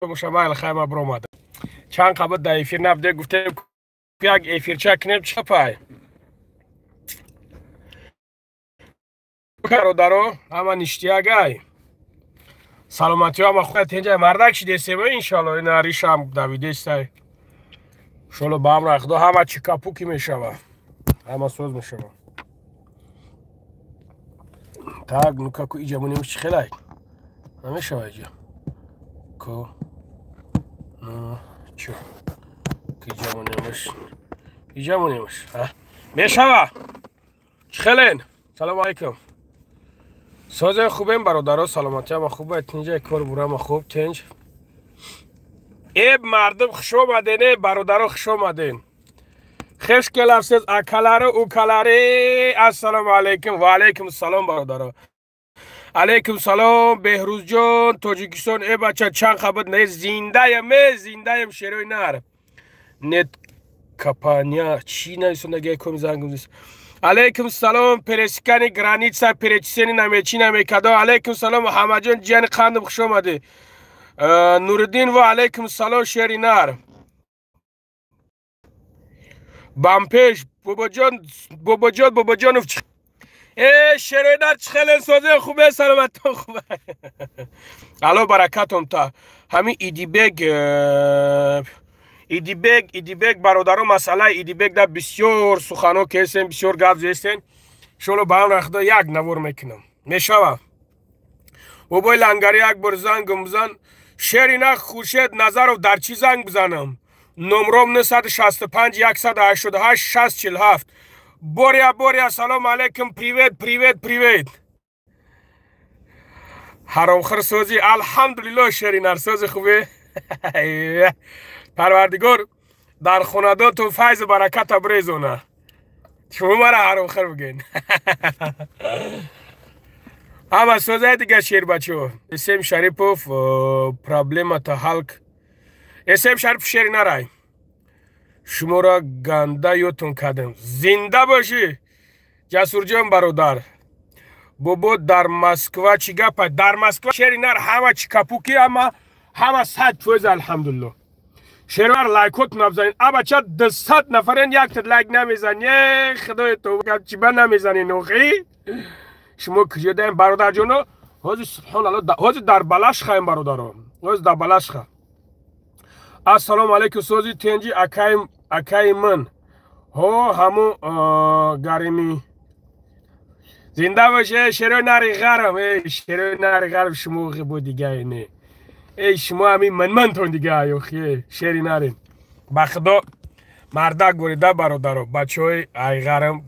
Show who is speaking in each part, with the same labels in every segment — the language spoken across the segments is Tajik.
Speaker 1: Боша, майли, хай, ма биромадам. Чанд қабл дар эфир набуде, гуфтем, як эфирча кунем. Чапай, бародаро, ҳама ништиягай, саломатиҳо ҳама худ тенҷай, мардак шидесем, иншалло. Ина ришам давидестай, иншалло, ба амри Худо ҳама чикапуки мешава, ҳама соз мешава. Так, ну каку иҷа монем, чи хелай намешава иҷа ко? Ну чо, иҷа монемаш, иҷа монемаш мешава. Чӣ хелен? Салому алайкум, созе, хубем, бародаро, саломатӣ ҳама хуб, тинҷа, кор бурама хуб, тинҷ. Э, мардум, хуш омаден, э, бародаро, хуш омаден, хеш келавсез, акалари, укалари. Ассалому алайкум. Ва алайкум салом, бародаро, алайкум салом. Беҳрӯзҷон, Тоҷикистон. Э, бача, чанд қабд не, зиндаям, э, зиндаям, шерои нар. Нет капания чӣ нависондаги коми зангум. Алайкум салом. Пересекани граница, перечисени намечи намекадо. Алайкум салом, Муҳаммадҷон, ҷияни қандам, хуш омадӣ. Нуриддин, ва алайкум салом, шери нар. Бампеш, бобоҷон, бобоҷон, бобоҷонов. Э, шерои нар, чӣ хеле созе, хубе, саломатон хубе, алло баракатон та. Ҳамин Идибек, Идибек, Идибек, бародаро, масъалаи Идибек да бисёр суханҳо кесен, бисёр гап зестен. Иншолло, ба амри Худо як навор мекунам, мешава. Бобои Лангари, як бор зангм бизан. Шери на, Хуршед Назаров, дар чӣ занг бизанам? Номром 965 188 647. Боря, Боря, салом алейкум, привет, привет, привет. Ҳаромхӯр, созӣ? Алҳамдулилло, шери нар, сози, хубе. Парвардигор дар хонадонтон файзу бараката бирезона. Шумо мара ҳаромхӯр бигӯен. Ҳама созаи дига, шербачо. Эсем Шарипов, проблемата ҳалк. Эсем Шарипов, шери нарай, шуморо ганда ёдтон кардем. Зинда бошӣ, Ҷасурҷон, бародар. Бобо, дар Москва чӣ гапа? Дар Москва, шери нар, ҳама чикапуки, ҳама, ҳама 100%, алҳамдулилло. Шервар, лайкотон абзанед. Абача, 200 нафарен, якта лайк намезан. Е, худои то, чиба намезанен охи? Шумо куҷо даем, бародарҷоно? Ҳозир, субҳоналло, ҳозир дар Балашхаем, бародаро, ҳозир дар Балашха. Ассалому алайкум, сози, тенҷи, акаи ман. Ҳо, ҳамун гарими. Зинда боше, шерои нари ғарм. Э, шерои нари ғарм, шумо бо дигае не. Эй, шумо ҳамин манмантон дига, охи, шери нарин. Ба худо, мардак горида, бародаро, бачаҳои айғарм,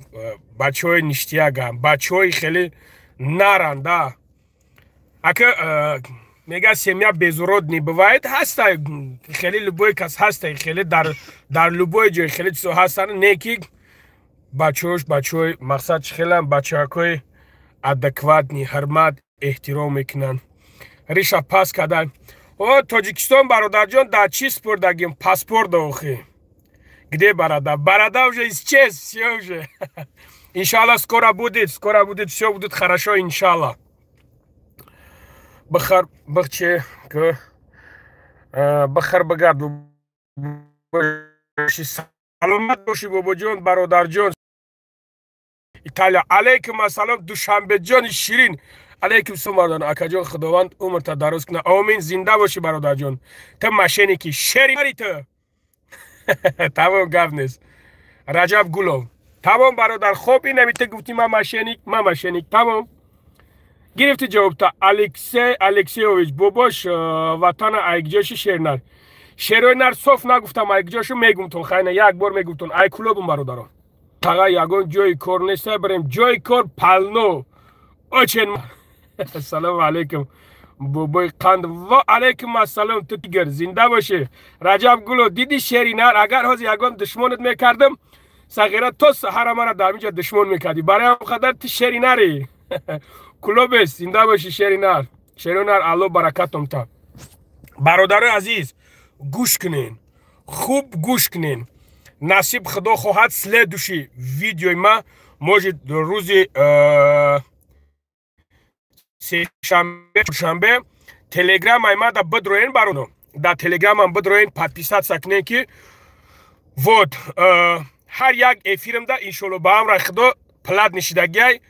Speaker 1: бачаҳои ништиягам, бачаҳои хеле наранда. Ака мега, семья без урод не бывает. Ҳаста хеле, любой кас ҳаста хеле, дар любой ҷой хеле чизо ҳастанд, не ки бачаҳош, бачаҳои мақсад чи хелам, бачаҳакҳои адекватный, ҳурмат, эҳтиром мекунанд. Риша пас кардан. О, Тоҷикистон, бародарҷон, дар чӣ спордагим паспорт охи? Где борода? Борода уже исчез, все уже. Иншаллах, скоро будет, скоро будет, все будет хорошо, иншаллах. Бихар, бихче, бихар, бигард. Саломат бошӣ, бобоҷон, бародарҷон. Италия, алайкум ассалом, Душанбеҷони ширин, алайкум салом, бародарон. Акаҷон, Худованд умрта дароз кунад, омин. Зинда бошӣ, бародарҷон. Ту мошенники, шери ту. Тамом, гап нест. Раҷаб Гулов, тамом, бародар. Хоб, инами ту гуфтӣ, ма мошенник, ма мошенник, тамом, гирифти ҷавобта. Алексей Алексеевич, бобош, ватана айгҷоши, шернар? Шерои нар, соф нагуфтам айгҷошу, мегумтон, хайна, як бор мегуфтон. Ай Кулобум, бародаро. Таға, ягон ҷои кор неста, барем? Ҷои кор полно, очень. Ассалому алайкум, бобои қанд. Ва алайкум ассалом, ту тигр, зинда бошӣ. Раҷаб Гуло, диди, шери нар, агар ҳозир ягон душмонат мекардам, сағира, то саҳара мара дар инҷа душмон мекардӣ. Барои ҳам қадар ту шери нарӣ. Кулобес, зинда бошӣ, шери нар, шери нар, Алло баракатом та. Бародарои азиз, гӯш кунен, хуб гӯш кунен. Насиб, Худо хоҳад, следующий видеои ма может рӯзи сешанбе, чоршанбе, телеграмаи ма да бидроен, бароно. Дар Телеграмам бидроен, подписаться кунен, ки вот ҳар як эфиримда, иншолло, ба амраи Худо платный шидагиай.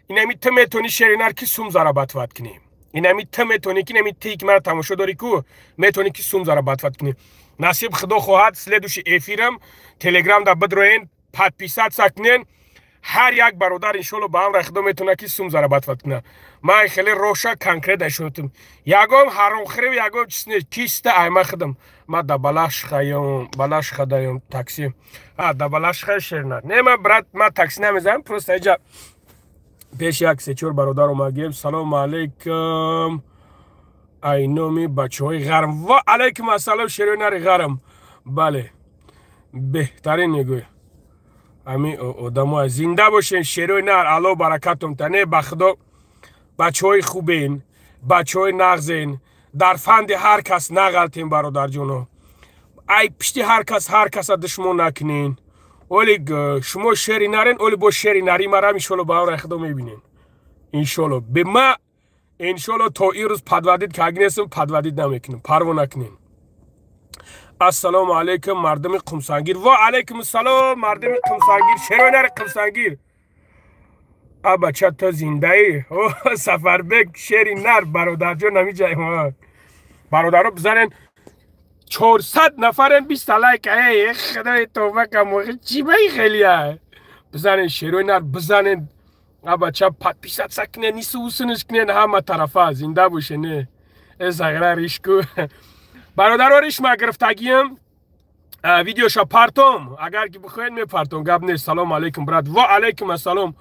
Speaker 1: Инами ту метавонӣ, шеринар, ки сум зарабатывать кунӣ. Инами ту метавонӣ, ки инами тие, ки мара тамошо дорӣ ку, метавонӣ, ки сум зарабатывать кунӣ. Насиб Худо хоҳад, следующий эфирам Телеграмда бидроен, подписаться кунен. Ҳар як бародар, иншолло, ба амраи Худо, метавонад, ки сум зарабатывать кунад. Ман хеле роша конкретно нишонатум. Ягон ҳаромхӯрив, ягон чиз нест, чисто айма худам. Ма да Балашхаём, Балашхадаём такси, а да Балашха шерна не. Ма, брат, ма такси намезанам, просто иҷа пеш як се-чор бародар омадгем. Салому алейкум, айноми бачаҳои ғарм. Ва алайкум ассалом, шерои нари ғарм. Бале, беҳтарин мегӯй ҳами одамо. Зинда бошен, шерои нар, Алло баракатум та. Не, ба Худо, бачаҳои хубен, бачаҳои нағзен. Дар фанди ҳар кас нағалтен, бародарҷоно. Ай пишти ҳар кас ҳар каса душмон накунен. Оли шумо шери нарен, оли бо шери нари марам, иншолло, ба амраи Худо мебинен. Иншолло, бе ма, иншолло, то ин рӯз подводить кагнесам, подводить намекунем, парво накунем. Ассалому алайкум, мардуми Қумсангир. Ва алайкум ассалом, мардуми Қумсангир, шерои нари Қумсангир. А бача, то зиндаӣ? Сафарбек, шери нар, бародарҷон, намиҷай бародаро бизанен. 400 нафарен, 20 лайк. Эй, худои, тоба камохи, чӣ баи хелия? Бизанен, шерои нар, бизанен. А бача, подписаться кунен, нису усуниш кунен ҳама тарафа. Зинда боше. Не, э загра ришку, бародаро, ришма гирифтагиам. Видеоша партом, агар ки бихоҳед, мепартом, гап нест. Салому алайкум, брат. Ва алайкум ассалом.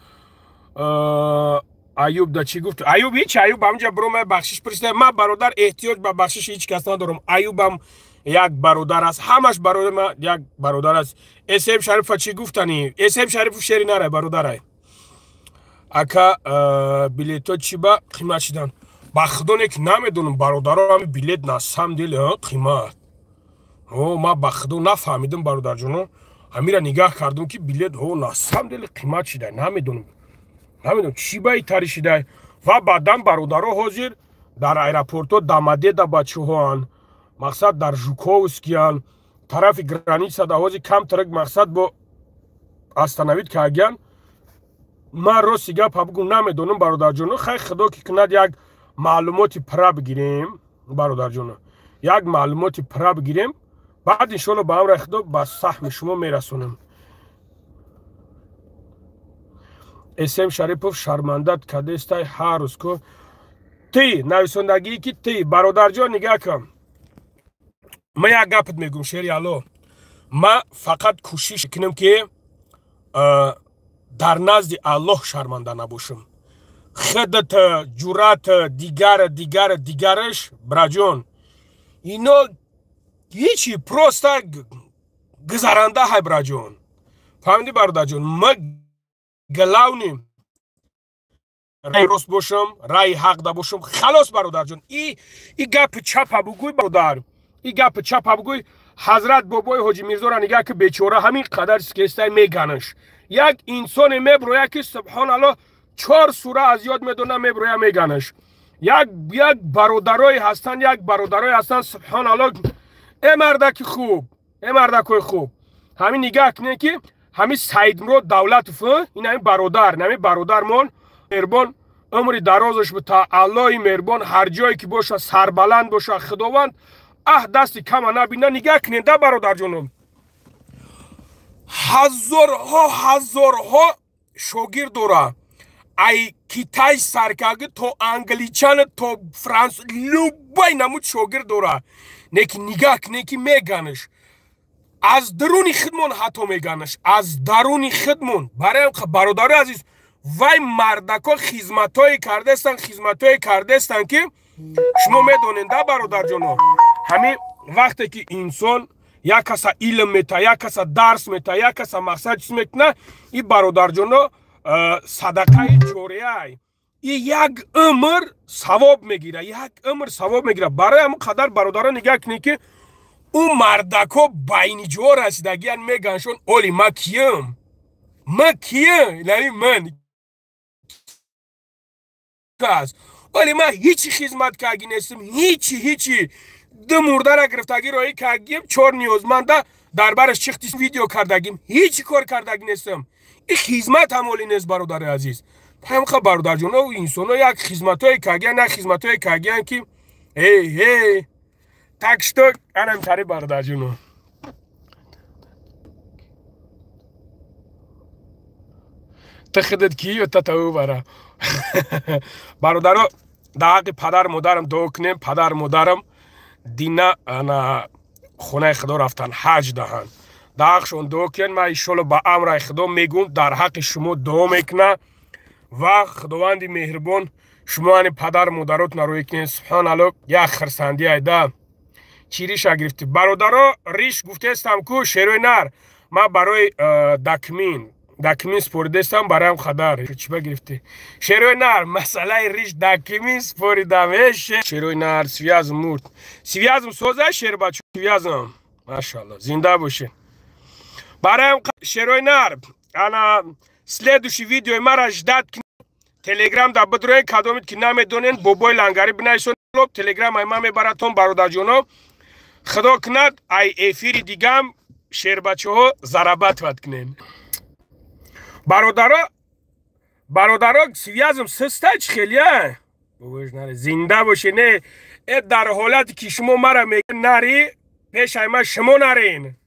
Speaker 1: Аюб да чӣ гуфт? Аюб ҳеч, Аюб ҳамҷа биро, бахшиш пурсида. Ман, бародар, эҳтиёҷ ба бахшиши ҳеҷ кас надорам. Аюбам як бародар аст, ҳамаш бародар ма як бародар аст. Эсем Шарифа чӣ гуфтани? Эсем Шарифу шери нарай, бародарай. Ака, билетҳо чӣ ба қимат шидан? Ба Худо, не ки намедонам, бародаро. Ҳами билет на самом деле қимат. О, ман ба Худо нафаҳмидам, бародарҷоно. Ҳамира нигаҳ кардам, ки билет о на самом деле қимат шида. Намедонам, чӣ ба итари шидай. Ва баъдан, бародаро, ҳозир дар аэропортҳо Домодедово бачаҳоан, мақсад, дар Жуковскиян, тарафи граница да ҳозир камтарак, мақсад, бо остановить кардиян. Ман рости гапа бугум, намедонам, бародарҷоно. Хай, Худо ки кунад, як маълумоти пурра бигирем, бародарҷоно, як маълумоти пурра бигирем, баъд, иншоалло, ба амраи Худо, ба саҳми шумо мерасонем. Эсем Шарипов шармандат кадестай ҳар рӯз ку ти нависондагие ки ти. Бародарҷон, нигаҳ кун, ман як гапат мегӯм, шери Алло. Ман фақат кӯшиш кунам, ки дар назди Аллоҳ шарманда набошам. Худат, ҷуръат, дигар, дигар, дигараш, браҷон, ино ҳичи, просто гузаранда ҳай, браҷон. Фаҳмидӣ, бародарҷон? Ма главный раи рост бошам, раи ҳақ да бошам, халос, бародарҷон. И гапи чапа бугӯй, бародар, и гапи чапа бугӯй. Ҳазрат бобои Ҳоҷи Мирзоро нигаҳ, ки бечора ҳамин қадар скестай, меганаш. Як инсоне меброя, ки, субҳоналло, чор сура аз ёд медона, меброя, меганаш. Як бародарое ҳастанд, як бародарое ҳастанд, субҳоналло. Э мардаки хуб, э мардакои хуб, ҳамин нигаҳ кунед, ки ҳамин Саидмурод Давлатов, ин ҳамин бародар, ҳамин бародармон меҳрубон, умри дарозаш бута, Аллоҳи меҳрубон, ҳар ҷое ки боша, сарбаланд боша, Худованд аҳ дасти кама набина. Нигаҳ кунед да, бародарҷоном, ҳазорҳо, ҳазорҳо шогирд дора, ай Китай саркаги то англичан, то франс, любой намуд шогирд дора. Неки нигаҳ кунед, ки меганаш аз даруни худмон, ҳатто меганаш аз даруни худмон. Барои бародари азиз, вай мардако хизматҳое кардастанд, хизматҳое кардастанд, ки шумо медонед да, бародарҷоно. Ҳамин вақте ки инсон як каса илм мета, як каса дарс мета, як каса, мақсад, чиз мекуна, и бародарҷоно, садақаи ҷорияй, и як умр савоб мегира, як умр савоб мегира. Барои ҳамн қадар, бародаро, нигаҳ кунед, ки ӯ мардако байни ҷо расидагиян, меганшон: «Оли ма киям? Ма киям?» Яъни ман кас, оли ман ҳичи хизмат карги нестам, ҳичи, ҳичи. Ду мурдара гирифтагӣ роҳӣ кардагим, чор ниёзманда дар бараш чихти видео кардагим. Ҳеҷ кор кардагӣ нестам. И хизмат ҳам оли нест, бародари азиз. Ҳамқа бародарҷоно, инсоно як хизматҳое кардагиян, як хизматҳое кардагиян ки эй эй. Так что анам тари бародарҷоно. Ту худат ки ё татау бара. Бародаро, дар ҳаққи падар модарам дуо кунем. Падар модарам дина ана хонаи худо рафтан, ҳаҷ даҳанд. Дар ҳаққшон дуо кунед. Ман иншолло ба амраи худо мегӯм, дар ҳаққи шумо дуо мекуна ва худованди меҳрубон шумо ани падар модаротона рӯй кунед. Субҳоналло, як хирсандӣ айда. Чӣ риша гирифтӣ? Бародаро, риш гуфтестам ку шерои нар. Ман барои дакмин споридестам, бароям хадар. Чиба гирифтӣ? Шерои нар, масъалаи риш дакмин споридам. Шерои нар, связм мурд. Связм соза шербачо, связм. Машалло, зинда бошед. Бароям шерои нар, ана следующий видеои мара ждать кунед. Телеграм да бидроен, кадомит ки намедонен, бобои лангарӣ бинависон. Телеграм ай ман мебаратон, бародарҷоно. Худо кунад, ай эфири дигам шербачаҳо зарабатывать кунен. Бародаро, бародаро, связм систа чӣ хелия? Зинда боше. Не, э дар ҳолате ки шумо мара мега нари, пешай ма шумо нарен.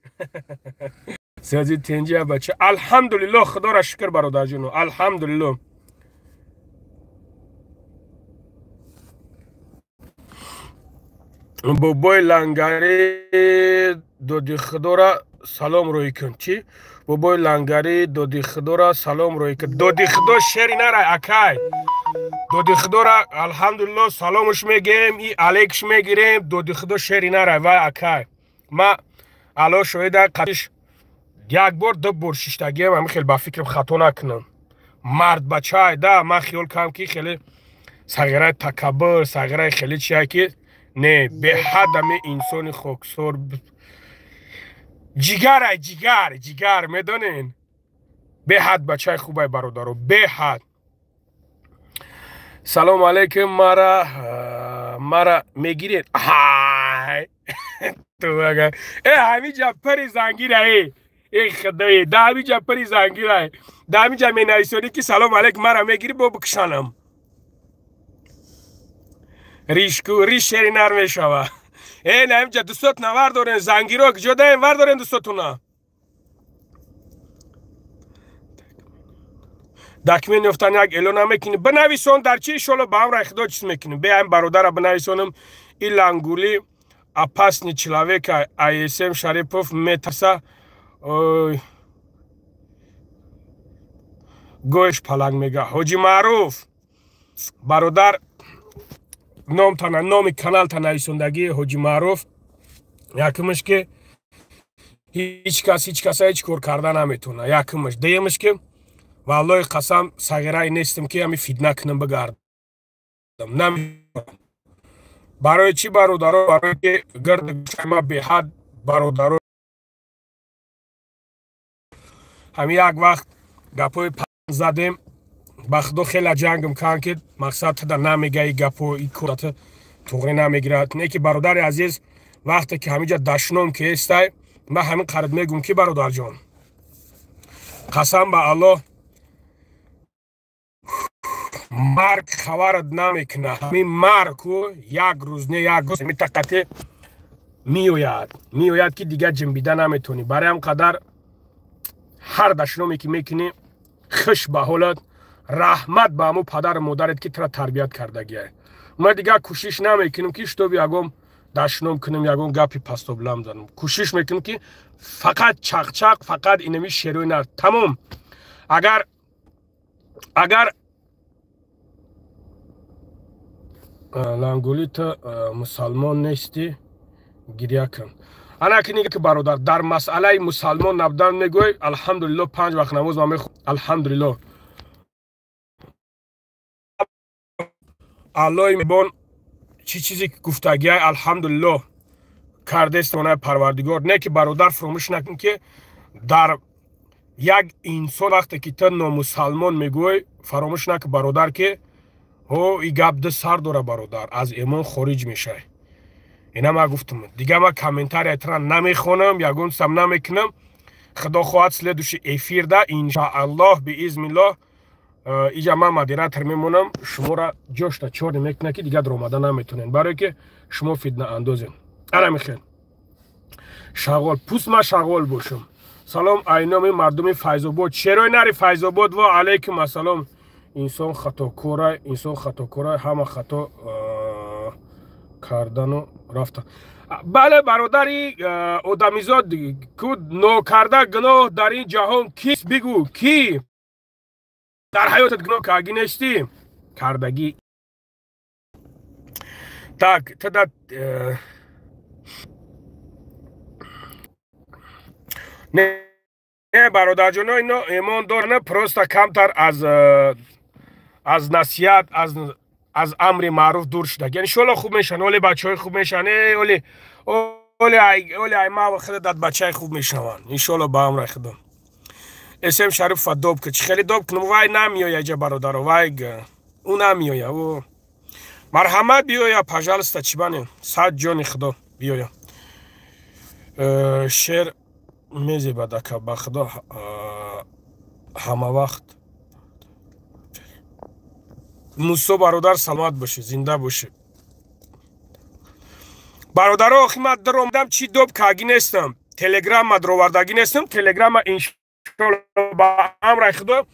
Speaker 1: Сази тенҷия бача. Алҳамдулилло, худоро шукр, бародарҷоно. Алҳамдулилло. Бобои лангарӣ доди худора салом рӯй кун. Чӣ? Бобои лангарӣ доди худора салом рӯй кун. Доди худо шери нарай, акай. Доди худора алҳамдулилло саломш мегем, и алейкш мегирем. Доди худо шери нарай, вай акай. Ма ало шоҳида қатиш як бор ду бор шиштагиам, ҳамин хел ба фикрам хато накунам. Мард бачай да, ман хиёл кардам ки хеле сағираи такаббур, сағираи хеле чия ки не, беҳад ами инсони хоксор. Ҷигарай, ҷигар, ҷигар, медонен? Беҳад бачаи хубай, бародаро, беҳад. Салому алейкум, мара мегиред? Ҳай! Ту ага. Э, ҳамиҷа пари зангира, э. Э, худое, да ҳамиҷа пари зангира. Да ҳамиҷа менависонӣ ки салому алейкум, мара мегирӣ, бо бикшанам. Ришку, риш шери нар мешава. Э, на ҳамиҷа дусот навар дорен, зангиро куҷо даем вар дорен дусотуна? Документ ёфтан як эълон намекунӣ. Бинависон дар чи иншолло ба амраи худо чиз мекунем. Беам бародара бинависонам. И лангули опасный человек, АСМ Шарипов метарса. Ой. Гош паланг мега. Ҳоҷи Маъруф. Бародар, номтана, номи каналта нависондагӣ Ҳоҷи Маъруф. Якумаш ки ҳеҷ кас ҳеҷ каса ҳеҷ кор карда наметавона. Якумаш. Дуюмаш ки валлоҳи қасам сағирае нестам ки ҳами фитна кунам бигардам. Намедонам. Барои чӣ бародаро? Барои ки гирди гӯшаи ма беҳад бародаро ҳами як вақт гапҳои задем, ба худо хеле ҷангм кардам ки мақсад туда намега и гапҳо, и кората туғрӣ намегирад. Не ки бародари азиз, вақте ки ҳамиҷа дашном ки ҳестай, ман ҳамин қариб мегӯм ки бародарҷон, қасам ба Аллоҳ, марг хабарат намекунад. Ҳамин маргу як рӯз не як рӯз митақате меояд, меояд ки дигар ҷимбида наметавонӣ. Барои ҳам қадар ҳар дашноме ки мекунӣ, хуш ба ҳолат, раҳмат ба ҳамун падару модарет ки тура тарбият кардагия. Ман дигар кӯшиш намекунам ки шутоби ягон дашном кунам, ягон гапи пастоблам занам. Кӯшиш мекунам ки фақат чақчақ, фақат инами шерои нар. Тамом. Агар лангули ту мусалмон нестӣ, гиря кун. Ана ки нига ки бародар, дар масъалаи мусалмон набудан мегӯй, алҳамдулилло панҷ вақт намоз ман мехонам. Алҳамдулилло. Аллоҳи меҳрубон чӣ чизе ки гуфтагиай, алҳамдулилло кардестонаи Парвардигор. Не ки бародар, фуромӯш накун ки дар як инсон вақте ки ту номусалмон мегӯй, фаромӯш накун бародар ки ҳо и гап ду сар дора бародар, аз эмон хориҷ мешавӣ. Ина ма гуфтам, дига ма комментариятра намехонам, ягон сам намекунам. Худо хоҳад, следующий эфирда, иншааллоҳ, биизниллоҳ, иҷа ман модератор мемонам, шуморо ҷошта чорне мекунад, ки дига даромада наметонед, барое ки шумо фитнаандозед. Ана михел шағол, пуст ма шағол бошам. Салом айноми мардуми Файзобод, шерои нари Файзобод. Ва алайкум ассалом. Инсон хатокора, инсон хатокора, ҳама хато кардану рафта. Бале, бародари, одамизод ку нокарда гуноҳ дар ин ҷаҳон кист, бигӯ, ки дар ҳаётат гуноҳ кардагӣ нестӣ? Кардагӣ. Так, тада не, бародарҷоно, ино эмон дорна, просто камтар аз насиҳат, аз амри маъруф дур шуда. Иншоалло, хуб мешан, оли бачаҳои хуб мешан. Оли оли оли ай ма худат бачаи хуб мешаванд, иншоалло, ба амри Худо. Эсем Шарифа доб ки, чӣ хеле доб кунам? Вай намеоя иҷа, бародаро, вай ӯ намеоя. Ӯ марҳамат, биёя, пожалуйста, чӣ бане, сад ҷони Худо, биёя. Шер мезебад, ака, ба Худо, ҳама вақт. Мусо бародар, саломат бошӣ, зинда бошӣ, бародаро. Охи ман даромадам, чӣ доб кагӣ нестам, телеграмма даровардагӣ нестам. Телеграмма, иншолло, ба амраи Худо,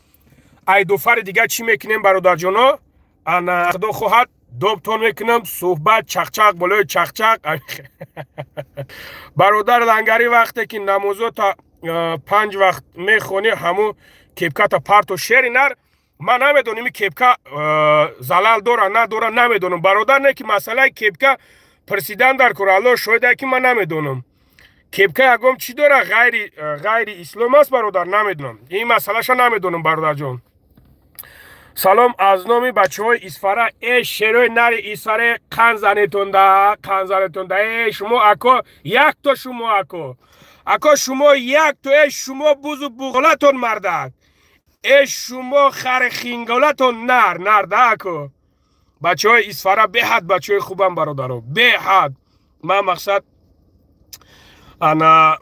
Speaker 1: айдуфари дигар чӣ мекунем, бародарҷоно? Ана, Худо хоҳад, добтон мекунам, суҳбат, чақчақ болои чақчақ. Бародар Лангарӣ, вақте ки намозота панҷ вақт мехонӣ, ҳамун кепката парто. Шери нар, ман намедонам, кепка залал дора, надора, намедонам, бародар. Не ки масъалаи кепка пурсидан дар кор, Аллоҳ шоҳида, ки ман намедонам, кепка ягон чӣ дора, ғайри ислом аст, бародар, намедонам, ин масъалаша намедонам, бародарҷон. Салом аз номи бачаҳои Исфара. Э, шерои нари Исфара, қанзанетонда, қанзанетонда. Э, шумо, ако, якто шумо, ако, ако, шумо якто. Э, шумо бузу буғлатон мардак, э, шумо хари хинголатон нар нарда, ако. Бачаҳои Исфара беҳад бачаҳои хубам, бародаро, беҳад. Ман мақсад ана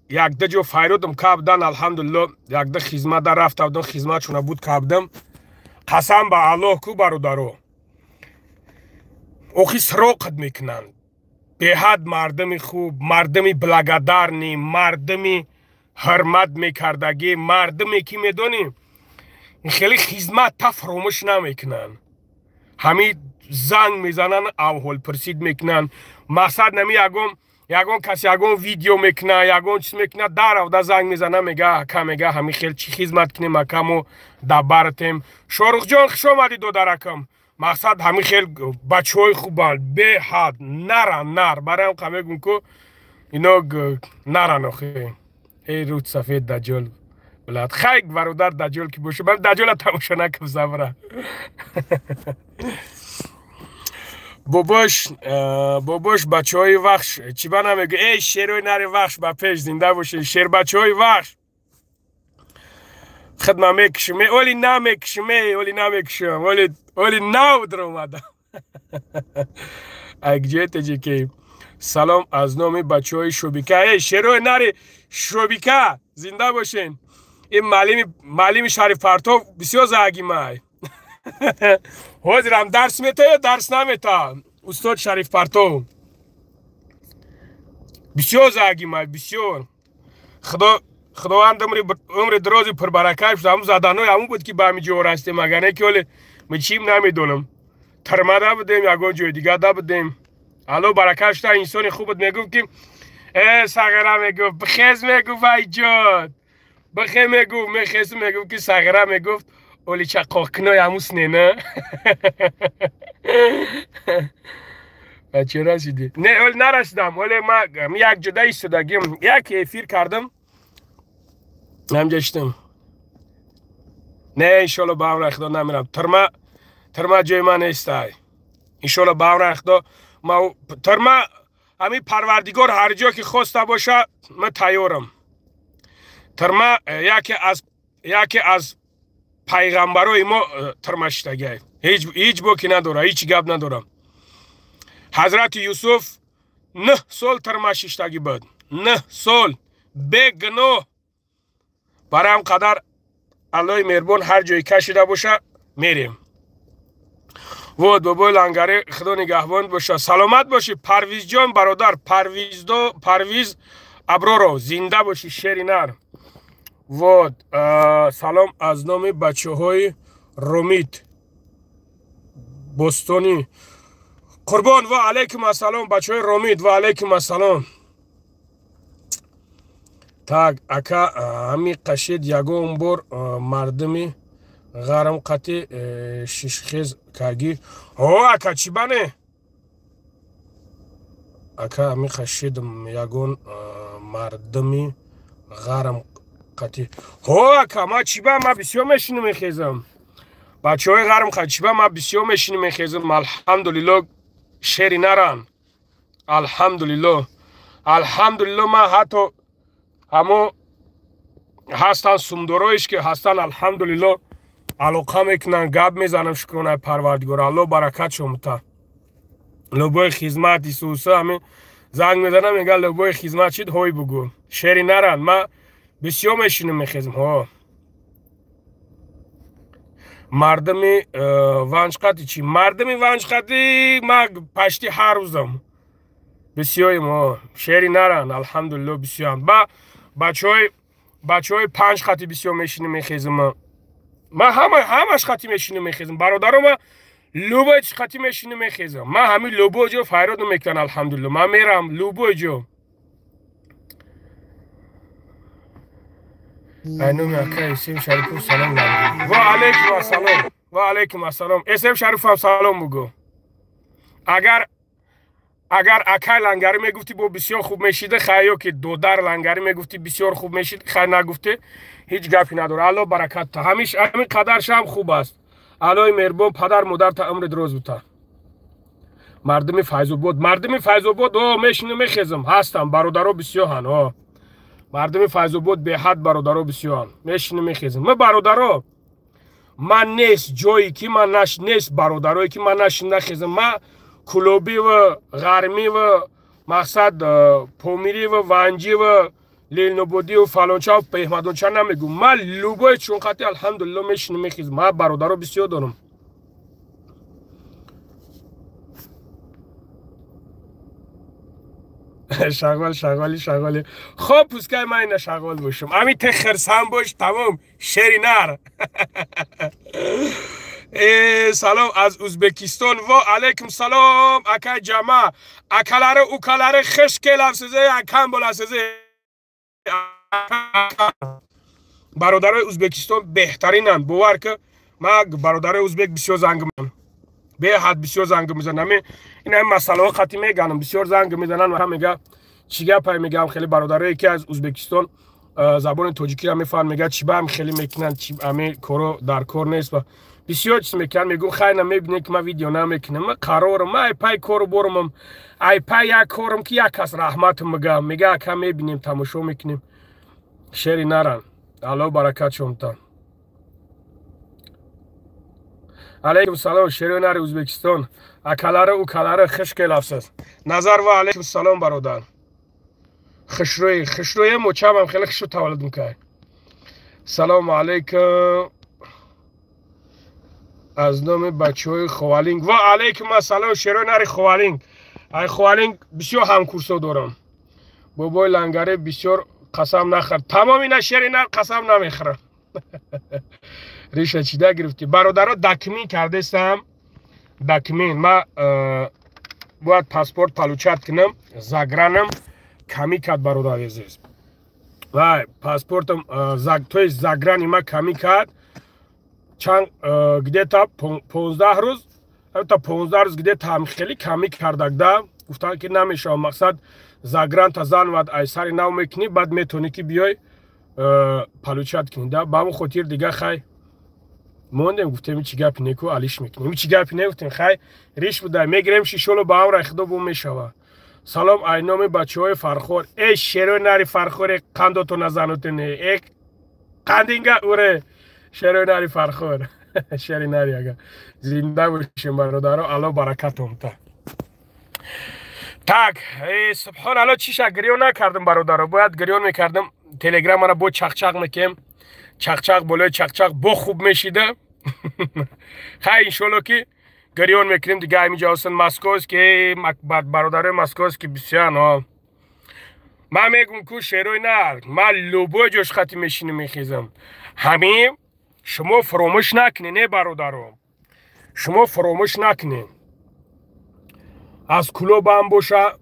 Speaker 1: якда ҷо файродам кабдан, алҳамдулилло, якда хизмат да рафта будам, хизматшона буд кабдам. Қасам ба Аллоҳ ку, бародаро, охи сироқат мекунанд. Беҳад мардуми хуб, мардуми благодарный, мардуми ҳурмат мекардагӣ, мардуме ки медонӣ, хеле хизмат та фаромӯш намекунанд. Ҳамин занг мезананд, авҳолпурсид мекунанд. Мақсад нами ягон кас ягон видео мекуна, ягон чиз мекуна, даравда занг мезана, мега: «Ака», мега, «ҳамин хел чӣ хизмат кунем, ака, мо дабаратем?» Шорухҷон, хуш омадӣ, додаракам. Мақсад, ҳамин хел бачаҳои хубанд, беҳад наран, нар. Бароям қа мегум ку, ино наран охи. Эй, рӯд сафед даҷол блад. Хай, бародар, даҷол ки боша, ман даҷола тамошо накам, забра. Бобош, бобош, бачаҳои Вахш чӣ ба намегӯ? Эй, шерои нари Вахш, ба пеш, зинда бошед, шербачаҳои Вахш. Хидма мекушам, оли намекушам, оли намекушам, оли оли нав даромадам. Айгҷои теҷикӣ. Салом аз номи бачаҳои Шобика. Эй, шерои нари Шобика, зинда бошен. Ин маълими Шарифпартов бисёр загимай. Ҳозирам дарс мета ё дарс намета? Устод Шарифпартов бисёр загимай, бисёр. Худо, Худованд умри дарози пурбаракат шуд. Ҳамун заданои ҳамун буд, ки ба ҳамин ҷо растем, агар не ки оле мо чим намедонам, тармада будем, ягон ҷои дигар да будем. Алло баракат шуда, инсони хуб буд. Мегуфт ки: «Э, сағира», мегуфт, «бихез», мегуфт, «айҷод, бихе», мегуфт. Мехезу, мегуфт ки: «Сағира», мегуфт, «оли чақоқкинои ҳамус не, на бача расидӣ?» Не, оли нарасидам, оле ма як ҷода истодагим, як эфир кардам, ҳамҷа шидам. Не, иншолло, ба амри Худо намерам тюрьма. Тюрьма ҷои ман нестай, иншолло, ба амри Худо. Ма тюрьма, ҳамин Парвардигор ҳар ҷо ки хоста боша, ман тайёрам. Тюрьма, яке аз пайғамбарои мо тюрьма шидагиай, ҳеҷ боки надора, ҳеҷ гап надорам. Ҳазрати Юсуф. 9 сол тюрьма шиштагӣ буд, 9 сол бегуноҳ. Барои қадар Аллоҳи меҳрубон ҳар ҷое кашида боша мерем. Вот бобои Лангари, худо нигаҳбон боша, саломат бошӣ Парвизҷон бародар, Парвиз Аброров, зинда бошӣ шери нар. Вот салом аз номи бачаҳои Ромит Бостонӣ. Қурбон, ва алайкум ассалом бачаҳои Ромит, ва алайкум ассалом. Так, ака, ҳами қашид ягон бор мардуми ғарм қати шишхез каргӣ? О, ака, чӣ бане? Ака, ҳами қашид ягон мардуми ғарм қати. Ҳо, ака, ма чӣ ба, ма бисёр мешинам мехезам. Бачаҳои ғарм қати чӣ ба, ма бисёр мешинам мехезам. Алҳамдулилло, шери наран. Алҳамдулилло. Алҳамдулилло, ма ҳатто ҳамо ҳастан сумдороиш ки ҳастан, алҳамдулилло, алоқа мекунанд, гап мезанам, шукронаи Парвардигор, Алло баракат шомута. Любой хизмат исуса ҳами занг мезанам, мега любой хизмат чид ҳой бугӯ. Шери наран, ма бисёр мешинам мехезам. Ҳо, мардуми Ванҷқати чӣ? Мардуми Ванҷқати ма пашти ҳар рӯзам бисёрим. Ҳо, шери наран, алҳамдулилло, бисёрам. Ба бачаҳои панҷ хати бисёр мешинам мехезам. Ма ҳамаш хати мешинам мехезам. Бародаро, ма любой чиз хати мешинам мехезам. Ма ҳами любой ҷо файрод намекунам, алҳамдулилло. Ма мерам любой ҷо. Айноми ака Эсем Шарипов салом ланги. Ва алайкум ассалом. Ва алайкум ассалом. Эсем Шарипов салом бугӯ. Агар акай Лангари мегуфтӣ, бо бисёр хуб мешида, хай, ё ки додар Лангари мегуфтӣ, бисёр хуб мешид, хай, нагуфтӣ, ҳеҷ гапи надора. Алло баракат та. Ҳамин қадаршам хуб аст. Аллои меҳрубон падар модарта умри дроз бута. Мардуми Файзобод, мардуми Файзобод, о, мешинам мехезам, ҳастам, бародаро бисёранд, о. Мардуми Файзобод беҳад бародаро бисёранд. Мешинам мехезам. Ма бародаро, ман нест ҷое ки ман наш нест бародарое ки ман нашин нахезам. Ма Кулобиву Ғармиву мақсад Помириву Ванҷиву Ленинободиву фалончаву Беҳмадонча намегӯм. Ман любой чунқати алҳамдулилло мешинам мехезам. Ман бародаро бисёр дорам. Шағол, шағоли, шағоли. Хоб, пускай ман ина шағол бошам. Ами те хирсам бош, тамом, шери нар. Салом аз Узбекистон. Ва алайкум салом акай ҷама. Акалари, укалари хуш келабсиз, акам боласиз. Бародарои Узбекистон беҳтаринанд. Бовар ки ман бародарои узбек бисёр занг мезанам. Беҳад бисёр занг мезанам. Ин ҳамин масъалаҳо қатъӣ меганам, бисёр занг мезананд ва мега чӣ гапай мегам, хеле бародарое ки аз Узбекистон забони тоҷикиро мефаҳманд, мега чӣ ба ҳам хеле мекунанд, чӣ ҳамин коро дар кор нест ва бисёр чиз мекунанд. Мегӯм хайр, намебинед ки ман видео намекунам. Ман қарорам, ман ай пай кору борамам, ай пай як корам ки як кас раҳматам мегам, мега ака мебинем, тамошо мекунем. Шери наран. Алло баракат шомта. Алейкум салом шери нари Узбекистон. Акалари, укалари хуш келабсиз. Назар, ва алейкум салом бародар. Хушрӯи, хушрӯи мочамам хеле хушрӯ таваллуд мекард. Салому алейкум аз номи бачаҳои Ховалинг. Ва алейкум ассалом шерои нари Ховалинг. Ай Ховалинг бисёр ҳамкурсо дорам. Бобои Лангари бисёр қасам нахӯр. Тамом ина шери нар қасам намехӯрам. Риша чида гирифтӣ? Бародаро, документ кардестам. Документ ма бояд паспорт получать кунам, загранам камӣ кард, бародари азиз. Вай, паспортам, то есть заграни ма камӣ кард. Чанд где-то 15 рӯз, то 15 рӯз где-то ҳам хеле камӣ кардагда. Гуфтанд ки намешавад, мақсад загранта занвад ай сари нав мекунӣ, баъд метавонӣ ки биёй получать кунӣ. Да, ба ҳамон хотир дига хай мондем, гуфтем чӣ гапи неку алиш мекунем. Чӣ гапи не гуфтем, хай риш буда, мегирем шишоло ба ҳамраи худо бо мешава. Салом ай номи бачаҳои Фархор. Эй шерои нари Фархоре, қандото назанотене. Э қандинга уре шерои нари Фархор. Шери нари ага. Зинда бошем бародаро, Алло баракатом та. Так, субҳоналло, чиша гирён накардам, бародаро, бояд гирён мекардам. Телеграммара бо чақчақ мекем, чақчақ болои чақчақ бо хуб мешида. Хай, иншолло ки гирён мекунем дига. Ҳаминҷа ҳастанд московский бародарои московский бисёран. Ман мегум ку шерои нар, ман любой ҷош хати мешинам, мехезам. Ҳамин шумо фуромӯш накунед, не, бародаро, шумо фуромӯш накунед. Аз Кӯлобам боша,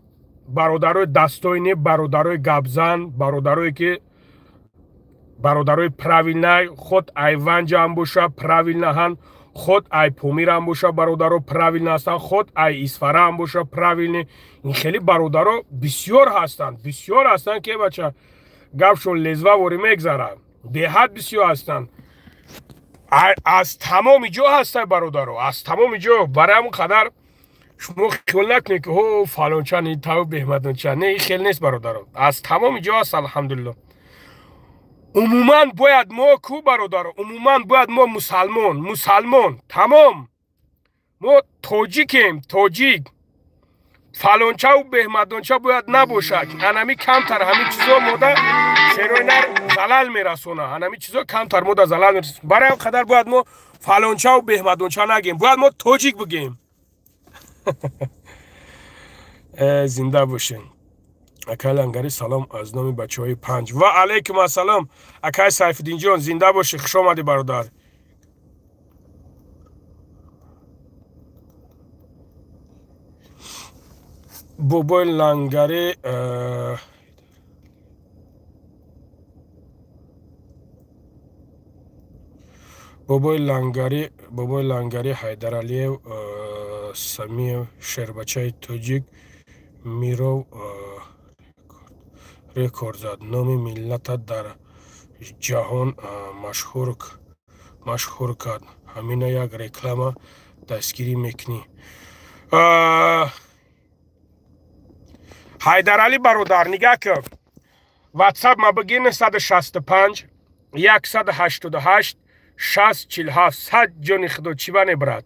Speaker 1: бародарои дастоини, бародарои гапзан, бародарое ки бародарои правильный, худ ай Ванҷаам боша, правильно ҳан, худ ай Помирам боша, бародаро правильно ҳастанд, худ ай Исфараам боша, правильный. Ин хеле бародаро бисёр ҳастанд, бисёр ҳастанд, ки бача гапшон лезва ворӣ мегзарад. Беҳад бисёр ҳастанд, аз тамоми ҷо ҳастанд, бародаро, аз тамоми ҷо. Барои ҳамон қадар шумо хиёл накунед, ки ҳо фалонча не тав беҳмадонча не, ин хел нест, бародаро, аз тамоми ҷо ҳаст, алҳамдулилло. Умуман бояд мо ку, бародаро, умуман бояд мо мусалмон, мусалмон тамом, мо тоҷикем, тоҷик. Фалончаву беҳмадонча бояд набошад. Анами камтар ҳамин чизо мода шерои нар залал мерасона, анами чизо камтар мода залал мерасона. Барои ҳам қадар бояд мо фалончаву беҳмадонча нагем, бояд мо тоҷик бигем. Зинда бошем. Акай Лангари, салом аз номи бачаҳои Панҷ. Ва алайкум ассалом, акай Сайфиддинҷон, зинда бошӣ, хуш омадӣ, бародар. Бобои Лангари, бобои Лангари, бобои Лангари, Ҳайдаралиев Самиев, шербачаи тоҷик Миров рекорд зад, номи миллата дар ҷаҳон машҳур кард. Ҳамина як реклама дастгирӣ мекунӣ. Ҳайдаралӣ бародар, нигаҳ кун, ватсап ма бигир: 965 188 60 47. Сад ҷони худо, чӣ ба небрат?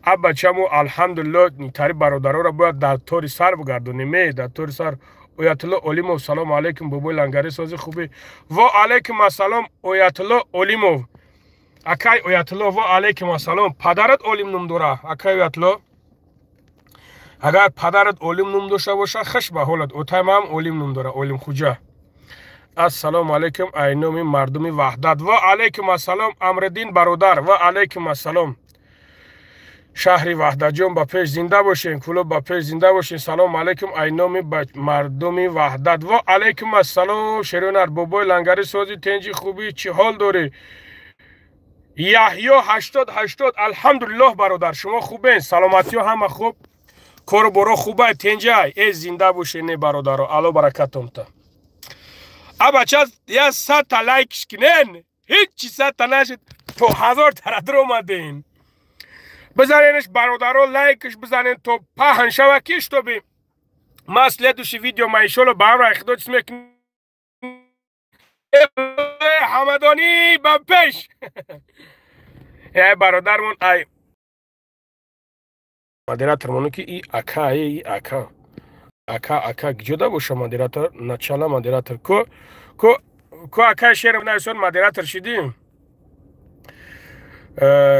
Speaker 1: А бачамо, алҳамдулилло, нитари бародароро бояд дар тори сар бигардонем, е дар тори сар. Оятулло Олимов, салому алайкум, бобои Лангари, сози хубӣ? Во алайкум ассалом, Оятулло Олимов, акай Оятулло, во алайкум ассалом. Падарат Олим ном дора, акай Оятулло? Агар падарат Олим ном дошта боша, хуш ба ҳолат. Отаям Олим ном дора, Олим Хуҷа. Ассалому алайкум, ай номи мардуми Ваҳдат. Ва алайкум ассалом, Амриддин бародар, ва алайкум ассалом. Шаҳри Ваҳдатҷон, ба пеш, зинда бошем, Кӯлоб ба пеш, зинда бошем. Салому алайкум, ай номи мардуми Ваҳдат. Ва алайкум ассалом, шерунар. Бобои Лангари, сози, тенҷи, хубӣ, чӣ ҳол дорӣ? Яҳё 80 80, алҳамдулиллоҳ, бародар, шумо хубен? Саломатиё ҳама хуб, кору боро хубай, тенҷай? Э, зинда бошед, не, бародаро, алло баракатонта. А бача, я 100-та лайкш кинен, ҳичи 100-та нашид, то 1000 тара омадем. Бизаненш, бародаро, лайкш бизанен, то паҳн шава, ки чтобы ма следующий видео ма иншолло ба ҳамраи худо чиз мекунем. Ҳамадонӣ ба пеш! Э, бародармон, ай модератор мону ки и ака, и ака, ака, ака ҷуда боша, модератор, начала модератор ко, ко, ко, ака шер нависон, модератор шидӣ.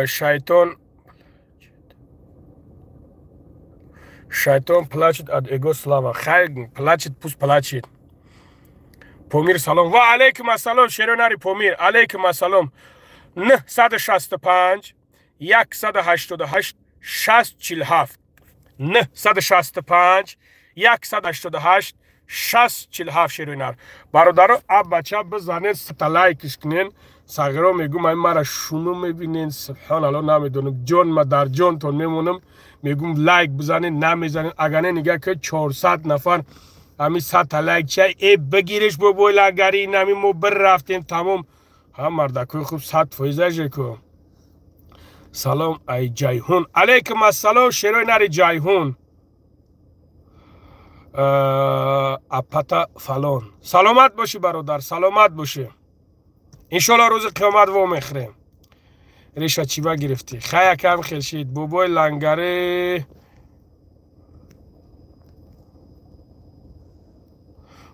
Speaker 1: Шайтон, шайтон плачет от его слава. Хай плачет, пусть плачет. Помир, салом. Ва алейкум ассалом, шеронари Помир, алейкум ассалом. 965 188 60 47, 965 188 60 47. Шероинар бародаро, а бача бизанед, 100-та лайкш кунен. Сағиро мегум, ай мара шумо мебинен, субҳоналло, намедонам, ҷон ма дар ҷонтон мемонам, мегум лайк бизанед, намезанед. Агар не, нигаҳ ки 400 нафар, ҳами 100-та лайк чай. Э, бигириш, бобои Лангари, нами мо бирафтем, тамом. Ҳа, мардакои хуб, 100% аже ку. Салом ай Ҷайҳун. Алейкум ассалом, шерои нари Ҷайҳун. Апата фалон, саломат бошӣ, бародар, саломат бошӣ. Иншолло рӯзи қиёмат во мехӯрем. Реша чиба гирифтӣ? Хай, акам, хелшид, бобои Лангари. Бобои Лангари,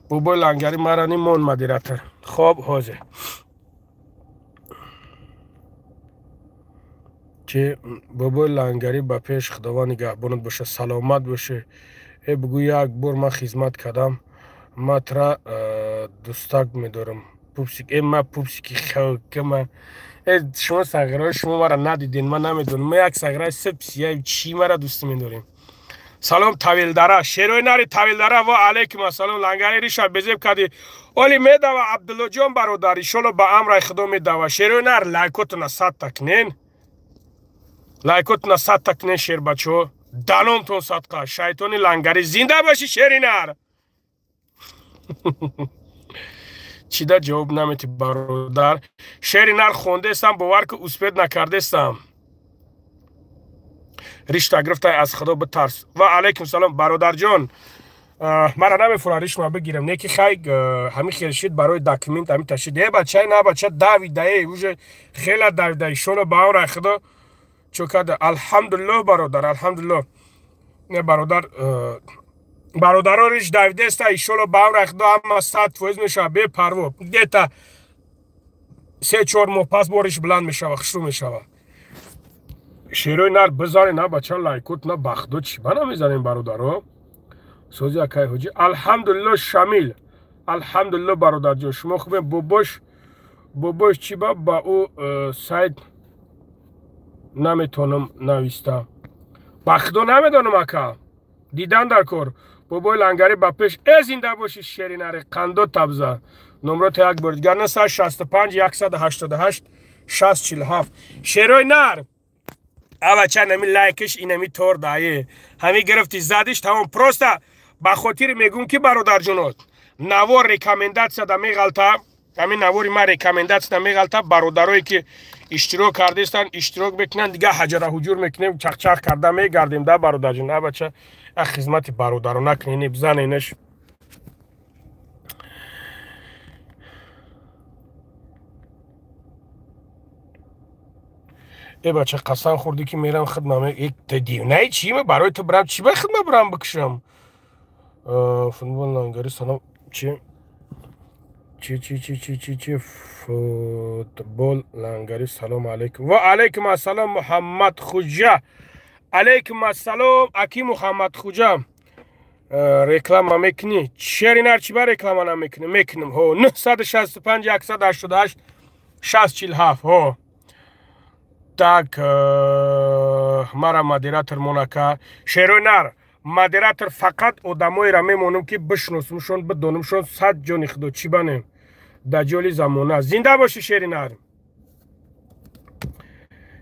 Speaker 1: Бобои Лангари мара нимон модератор. Хоб, ҳозир. Чи бобои Лангари ба пеш Худованд нигаҳбонат боша, саломат боше. Э бугӯ як бор ман хизмат кардам, ма тра дӯстак медорам. Пупсик, э ма пупсики хакама. Э шумо сағираи шумо мара надиден, ман намедонам. Ма як сағираи сипсия чӣ мара дӯст медорем. Салом Тавилдара, шерои нари Тавилдара, ва алейкум ассалом. Лангари риша безеб кардӣ. Оли медава Абдуллоҷон бародар, иншолло ба амраи Худо медава. Шерои нар лайкотона садта кунен. Лайкотона садта кунен шербачо. Даномтон садқа. Шайтони Лангари зинда бошӣ шери нар. Чида ҷавоб наметӣ бародар? Шери нар хондестам, бовар ки успед накардестам. Ришта гирифтай, аз Худо битарс. Ва алейкум салом бародарҷон. Мара намефура ришма бигирам. Не ки хай ҳамин хел шид барои документ ҳамин ташид. Э бачай на бача давида, э уже хела давида. Иншолло ба амраи Худо чо карда. Алҳамдулиллоҳ бародар, алҳамдулиллоҳ. Не бародар, бародаро риш давидеста, иншолло ба амраи Худо ҳама 100% мешава бепарво. Где-то 3-4 моҳ пас бо риш баланд мешава, хушрӯ мешава. Шерои нар бизанед, на бача лайкот, на бахдо чӣ ба намезанем бародаро? Сози акай ҳоҷӣ. Алҳамдулиллоҳ Шамил. Алҳамдулиллоҳ бародарҷон, шумо хубем. Бобош, бобош чӣ ба ӯ сайт наметонам нависта. Ба Худо намедонам ака. Дидан дар кор. Бобои Лангари ба пеш. Э зинда бошӣ шери нари қандо табза. Номрота як бор дигар 965 188 647. Шерои нар. Авача нами лайкиш инами тор дае. Ҳами гирифти задиш тамом. Просто ба хотири мегӯм ки бародарҷонот, навор рекомендатсия да меғалта. Ҳамин навори ман рекомендатсия да меғалта. Бародарое ки иштирок кардестанд, иштирок мекунанд, дига ҳаҷара ҳуҷур мекунем, чақчақ карда мегардем да бародарҷон. Авача як хизмати бародарона кунед, бизаненаш. Э бача қасам хӯрдӣ ки мерам хидма. Дивнаи чӣ ма барои ту брам, чӣ ба хидма брам бикушам? Футбол Лангари салом. Чи чи чи чи чи чи чи футбол Лангари салом алейкум. Ва алейкум ассалом Муҳаммад Хуҷа. Алейкум ассалом аки Муҳаммад Хуҷа. Реклама мекунӣ? Шери нар чӣ ба реклама намекунӣ? Мекунам. Ҳо 965 188 647. Ҳо. Так, мара модератор монака. Шерои нар, модератор фақат одамоеро мемонам ки бишносумшон, бидонумшон. Сад ҷони Худо чӣ банем? Даҷоли замона. Зинда бошӣ шери нар.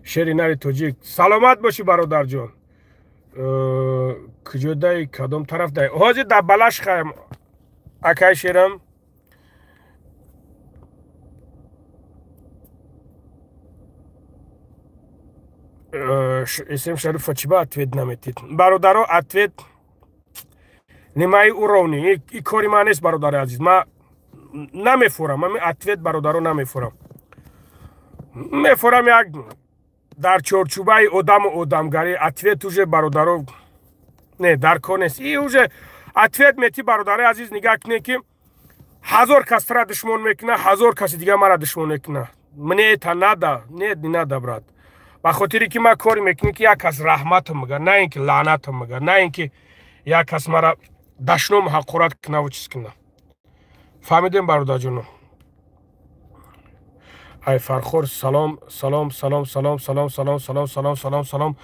Speaker 1: Шери нари тоҷик. Саломат бошӣ бародарҷон. Куҷодаи, кадом тараф дай? Ҳозир дар Балаш хаем. Акай шерам. СМ Шарифа чӣ ба ответ наметид? Бародаро, ответ нимаи уровни. И кори ман нест бародари азиз. Ман намефурам. Ами ответ бародаро намефурам. Мефурам як дар чорчӯбаи одаму одамгарӣ. Ответ уже бародаро не дар кор нест. И уже ответ мети бародари азиз, нигоҳ кунед ки 1000 кас тра душмон мекуна, 1000 каси дига мара душмон мекуна. Мне это надо? Нет, не надо, брат. Ба хотире ки ман коре мекунем ки як кас раҳматам мега, на ин ки лаънатам мега, на ин ки як кас мара дашном ҳақорат кунаву чиз куна. Фаҳмидем бародарҷоно? Ай Фархор салом, салом, салом, салом, салом, салом, салом, салом, салом, салом.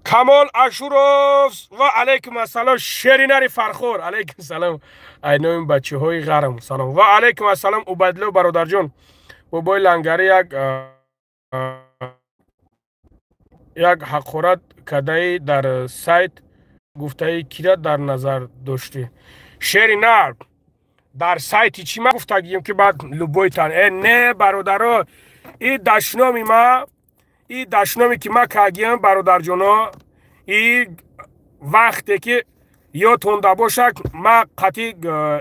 Speaker 1: Камол Ашуров ва алейкум ассалом шери нари Фархор. Алейкум салом. Ай номи бачаҳои ғарм. Салом. Ва алейкум ассалом Убайдулло бародарҷон. Бобои Лангари як ҳақорат кардаи дар сайт гуфтаи кира дар назар доштӣ? Шери нар дар сайти чӣ ма гуфтагием ки баъд любой тан. Э не бародаро, и дашноми ма, и дашноме ки ма кагиям бародарҷоно, и вақте ки ёдтонда бошад, ма қати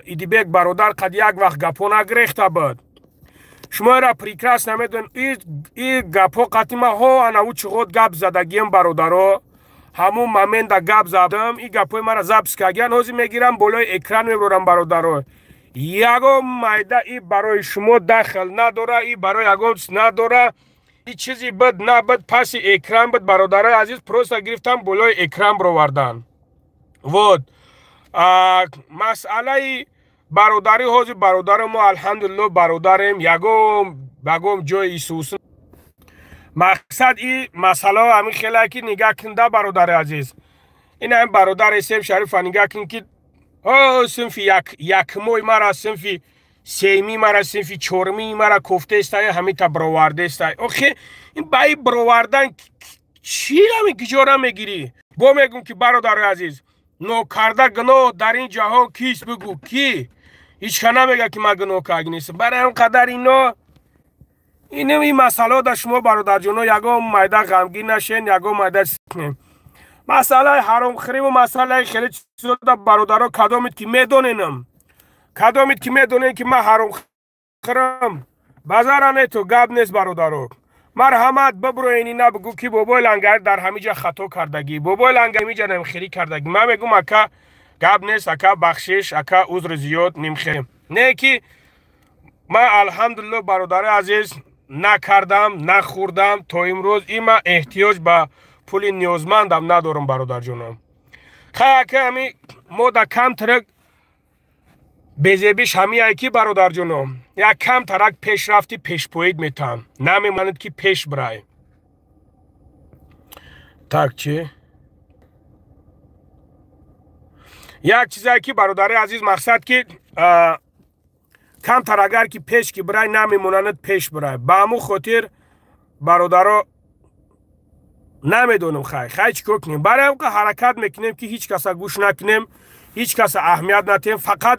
Speaker 1: Идибек бародар қад як вақт гапҳо нагирехта буд. Шуморо прекрасно медонед, и гапҳо қати ма ҳо анаву чиғот гап задагием бародаро. Ҳамун момента гап задам, и гапҳои мара запись кагиян, ҳозир мегирам болои экран мебурам бародаро. Ягон майда и барои шумо дахл надора, и барои ягон чиз надора. И чизи буд набуд, паси экран буд, бародарои азиз, просто гирифтан болои экран бировардан. Вот масъалаи бародарӣ. Ҳозир бародари мо, алҳамдулилло, бародарем, ягон ҷои исус. Мақсад и масъалао ҳамин хеле ки нигаҳ кунда, бародари азиз, ин ҳам бародар Эсем Шарифа нигаҳ кун, ки синфи якмои мара, синфи сеюми мара, синфи чорумии мара кофтаестай, ҳамита бировардаестай. Охе, ин ба и бировардан чӣ, ҳамин киҷора мегирӣ? Бо мегӯм, ки бародари азиз, нокарда гуноҳ дар ин ҷаҳон кист, бигӯ, ки ҳеч ка намега, ки ман гуноҳ карда нестам. Барои ҳам қадар ино инам ин масъалао дар шумо, бародарҷоно, ягон майда ғамгин нашен, ягон майда. Масъалаи ҳаромхӯриву масъалаи хеле чизода, бародаро, кадомед ки медоненам, кадомед ки медонем, ки ман ҳаромхӯрам, базара нету гап нест, бародаро, марҳамат, биброен, ина бигӯ, ки бобои Лангари дар ҳамиҷа хато кардагӣ, бобои Лангари ҳамиҷа нимхелӣ кардагӣ. Ман мегӯм: ака, гап нест, ака, бахшиш, ака, узри зиёд, нимхелӣ не, ки ман, алҳамдулилло, бародари азиз, накардам, нахӯрдам то имрӯз. И ман эҳтиёҷ ба пули ниёзмандам надорам, бародарҷонам. Хай, ака, ҳами мо да камтарак безебиш ҳамияе, ки бародарҷоно, як камтарак пешрафти пешпоид метаҳам, намемонад, ки пеш бирай. Так чи як чизае, ки бародари азиз, мақсад, ки камтар агар ки пеш ки бирай, намемонанд пеш бирай. Ба ҳамун хотир, бародаро, намедонам, хай чӣ кор кунем. Барои ҳам ҳаракат мекунем, ки ҳеҷ каса гӯш накунем, ҳеҷ каса аҳамият натиҳем, фақат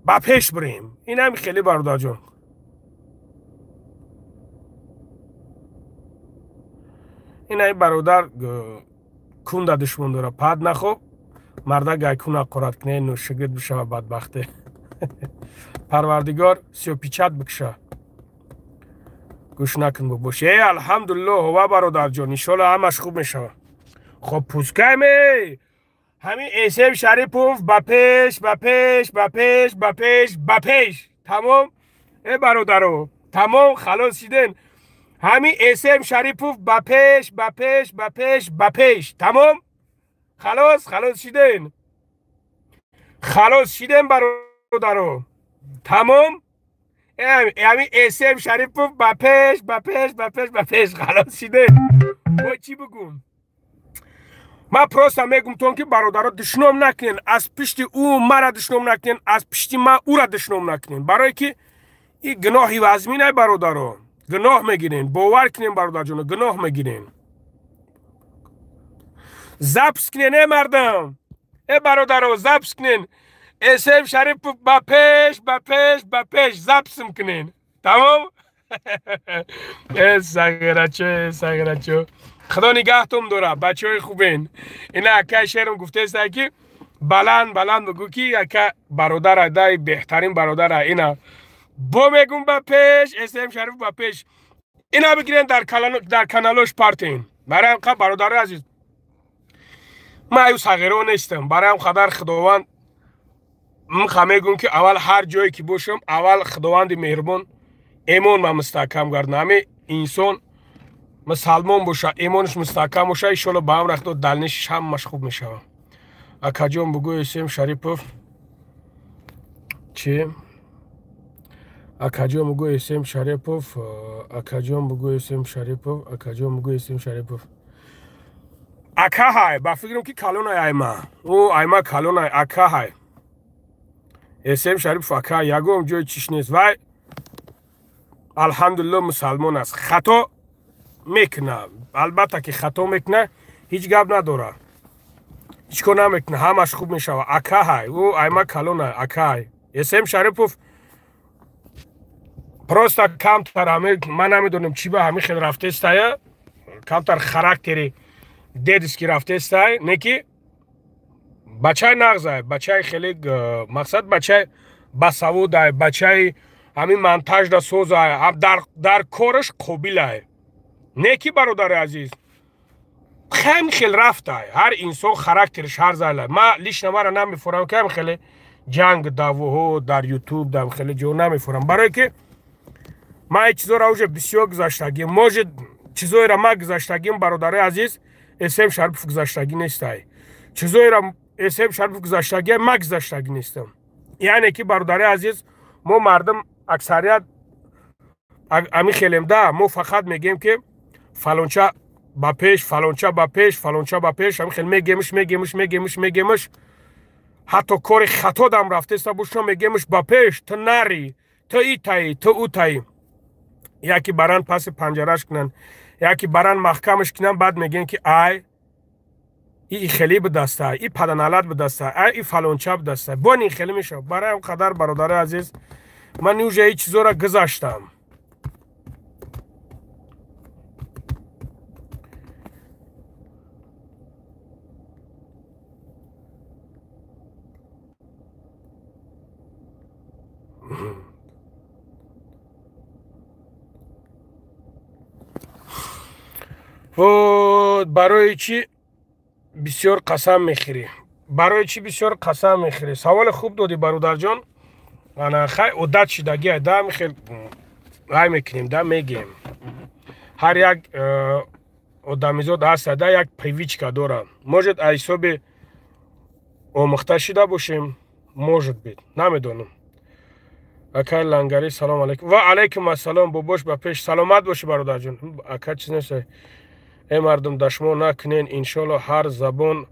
Speaker 1: ба пеш бирем. Инам хеле, бародарҷон. Ина бародар кунда душмон дора, пад нахоб, марда гайкун ақорат кне, нӯшигирд бишава, бадбахте. Парвардигор сиёпичат бикша. Гӯш накун, бобош. Э, алҳамдулилло, ҳова, бародарҷон, иншолло ҳамаш хуб мешава. Хоб, пускай ме ҳамин Эсем Шарипов ба пеш, ба пеш, ба пеш, ба пеш, ба пеш. Тамом, э бародаро, тамом, халос шиден. Ҳамин Эсем Шарипов ба пеш, ба пеш, ба пеш, ба пеш. Тамом, халос, халос шиден, халос шиден, бародаро, тамом. Ҳамин Эсем Шарипов ба пеш, ба пеш, ба пеш, ба пеш. Халос шиден. Бо чӣ бигӯм? Ман просто мегумтон, ки бародаро, душном накунен, аз пишти ӯ мара душном накунен, аз пишти ман ӯра душном накунен, барое ки и гуноҳи вазминай, бародаро, гуноҳ мегирен. Бовар кунен, бародарҷоно, гуноҳ мегирен. Запись кунен, э мардам, э бародаро, запись кунен: Эсем Шарипов ба пеш, ба пеш, ба пеш. Запись кунен, тамом. Э сағирачо, э сағирачо, худо нигаҳтон дора, бачаҳои хубен. Ина акай шерм гуфтеста, ки баланд баланд бигӯ, ки ака бародар дай беҳтарин бародара. Ина бо мегум: ба пеш, Эсем Шариф ба пеш. Ина бигирен, дар каналош партен. Барои ҳам, бародари азиз, ман аю сағиро нестам. Барои ҳам қадар худованд мха мегӯм, ки аввал ҳар ҷое ки бошам, аввал худованди меҳрубон эмон ма мустаҳкам гардона. Ҳаме инсон мусалмон боша, эмонаш мустаҳкам боша, иншолло ба ҳам рахто далнишиш ҳамаш хуб мешавад. Акаҷон, бугӯ Эсем Шарипов чи? Акаҷон, бугӯ Эсем Шарипов. Акаҷон, бугӯ Эсем Шарипов. Акаҷон, бугӯ Эсем Шарипов ака ҳай. Ба фикрам, ки калонай айма, ӯ айма калонай, ака ҳай. Эсем Шарипов ака, ягон ҷои чиш нест. Вай алҳамдулилло мусалмон аст, хато мекуна, албатта ки хато мекуна, ҳеҷ гап надора, ҳеҷ кор намекуна, ҳамаш хуб мешава. Ака ҳай, ӯ айма калонай, ака ҳай Эсем Шарипов. Просто камтар ҳами ман намедонам, чӣ ба ҳами хел рафтестая, камтар характери детский рафтестай, не ки бачаи нағзай, бачаи хеле мақсад, бачаи басаводай, бачаи ҳамин монтажда созай, дар кораш қобилай. Не ки, бародари азиз, хем хел рафтай. Ҳар инсон характериш ҳар зайла. Ма лично мара намефурам, ки ҳам хеле ҷанг даъвоҳо дар ютуб дар хеле ҷо намефурам, барое ки ман ин чизоро уже бисёр гузаштагим. Может, чизоеро ман гузаштагим, бародарои азиз, СМ Шарипов гузаштагӣ нестай. Чизоеро СМ Шарипов гузаштагӣ, ман гузаштагӣ нестам. Яъне ки, бародарои азиз, мо мардум аксарият ами хелем да, мо фақат мегӯем ки фалонча ба пеш, фалонча ба пеш, фалонча ба пеш, ами хел мегемш, мегемш, мегемш, мегемш. Ҳатто кори хато дам рафтеста бошо, мегемш ба пеш, ту нари, ту итаи, ту утаи. Яки баран паси панҷараш кунанд, яки баран маҳкамаш кунанд, баъд мегӯем ки ай и хеле бидаста, и паданалат бидаста, ай и фалонча бидаста. Бон ин хеле мешавад. Барои ҳам қадар, бародари азиз, ман уже ин чизоро гузаштам. Барои чӣ бисёр қасам мехӯрӣ? Барои чӣ бисёр қасам мехӯрӣ? Саволи хуб додӣ, бародарҷон. Ана хай, одат шидагӣ да, михел рай мекунем да, мегем. Ҳар як одамизод ҳаста да, як привычка дора. Может, аз ҳисоби омӯхта шида бошем, может быть, намедонам. Акай Лангари, салом алейкум. Ва алейкум ассалом, бобош, ба пеш, саломат бошӣ, бародарҷон. Ака, чиз нест. Э мардум, дашмо накунен, иншолло ҳар забон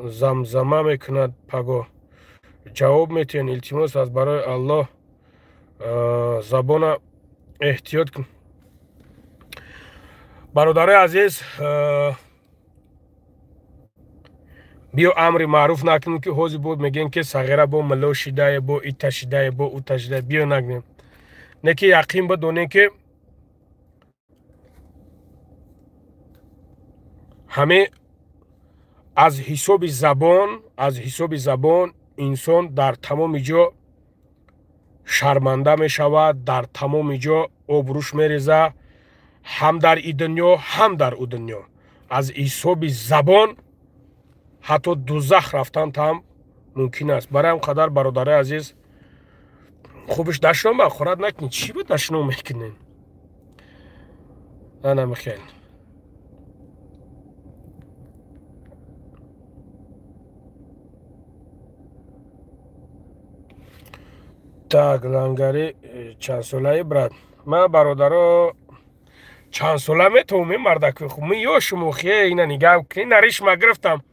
Speaker 1: замзама мекунад, паго ҷавоб метиҳен. Илтимос, аз барои Аллоҳ забона эҳтиёт кун. Бародарои азиз, биё амри маъруф накунем, ки ҳозир бо мегӯем ки сағира бо милло шидае, бо ита шидае, бо ута шидае. Биё накунем, не ки яқин бидонем, ки ҳаме аз ҳисоби забон, аз ҳисоби забон инсон дар тамоми ҷо шарманда мешавад, дар тамоми ҷо обрӯш мереза, ҳам дар и дунё, ҳам дар ӯ дунё. Аз ҳисоби забон ҳатто дузах рафтан там мумкин аст. Барои ҳам қадар, бародарои азиз, хубиш дашном ба хӯрат накунед. Чӣ ба дашном мекунед? Ана михел. Так, Лангари, чандсолаи, брат? Ман, бародаро, чандсола метавонем, мардаки хуб, ми ёшуму хе ина нигаҳ кунед, ина ришма гирифтам.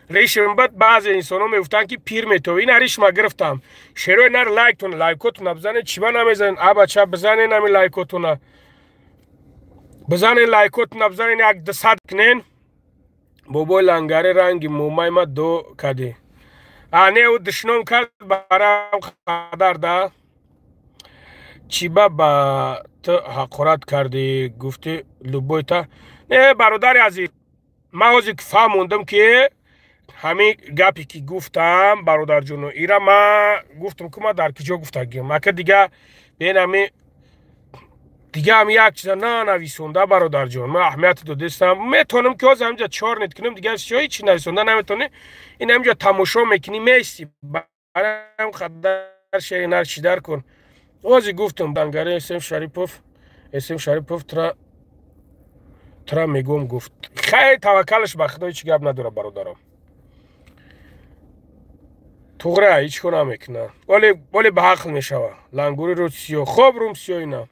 Speaker 1: Ришм бад, баъзе инсонҳо мегуфтанд, ки пир метавӣ, ина ришма гирифтам. Шерои нар лайктон, лайкотона бизанед, чиба намезанед? Абача, бизанед ами лайкотона. Бизанед лайкотона, бизанед, як 200 кунен. Бобои Лангари, ранги момай ма до кадӣ. А не, ӯ душном кард, барам қадар да. Чиба ба ту ҳақорат кардӣ, гуфти любойта. Не, бародари азиз, ман ҳозир фаҳмондам, ки ҳамин гапе ки гуфтам, бародарҷоно, ира ман гуфтам, ки ман дар киҷо гуфтагим. Ака, дига бен ҳами дига ҳами як чиза нанависонда, бародарҷон, ман аҳамияти додестам. Метавонам, ки ҳозир ҳаминҷа чор нет кунам, дига ҳеҷ чи нависонда наметавонӣ. Ин ҳаминҷа тамошо мекунӣ, меисти. Барам қадар шери нар чидар кун. Ҳозир гуфтам, Лангари, СМ Шарипов, СМ Шарипов тра мегӯм гуфт. Хай, таваккалаш ба Худо, ҳеҷ гап надора, бародаро. Туғра ҳеҷ кор намекунад. Вале ба ҳақл мешава. Лангури рӯ сиёҳ, хоб рум сиёҳ ина.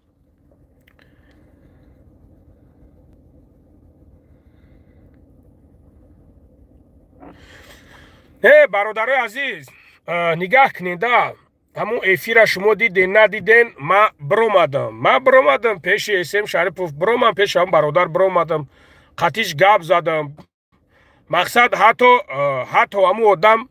Speaker 1: Э бародарои азиз, нигаҳ кунед да, ҳамун эфира шумо диден, надиден, ман биромадам. Ман биромадам пеши СМ Шарипов, биромадам пеши ҳамун бародар, биромадам, қатиш гап задам. Мақсад, ҳатто ҳамун одам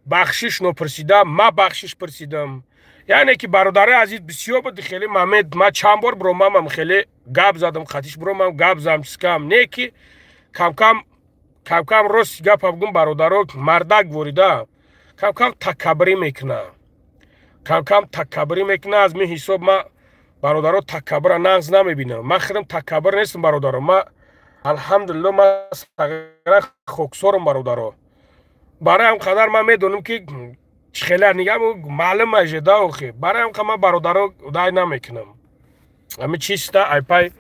Speaker 1: бахшиш нопурсида, ман бахшиш пурсидам. Яъне ки, бародарои азиз, бисёр буд хеле момент, ман чанд бор биромадам, хеле гап задам, қатиш биромадам, гап задам, чизкам. Не ки камкам камкам рост гапа бигӯм, бародаро, мардак ворида камкам такаббурӣ мекунад, камкам такаббурӣ мекунад. Аз мин ҳисоб ман, бародаро, такаббура нағз намебинам. Ман худам такаббур нестам, бародаро, ман алҳамдулилло, ман сағира хоксорам, бародаро. Барои ҳам қадар ман медонам ки хеле нига маълум ажеда охи. Барои ҳам қадар ман бародаро дай намекунам. Ҳами чиста айпай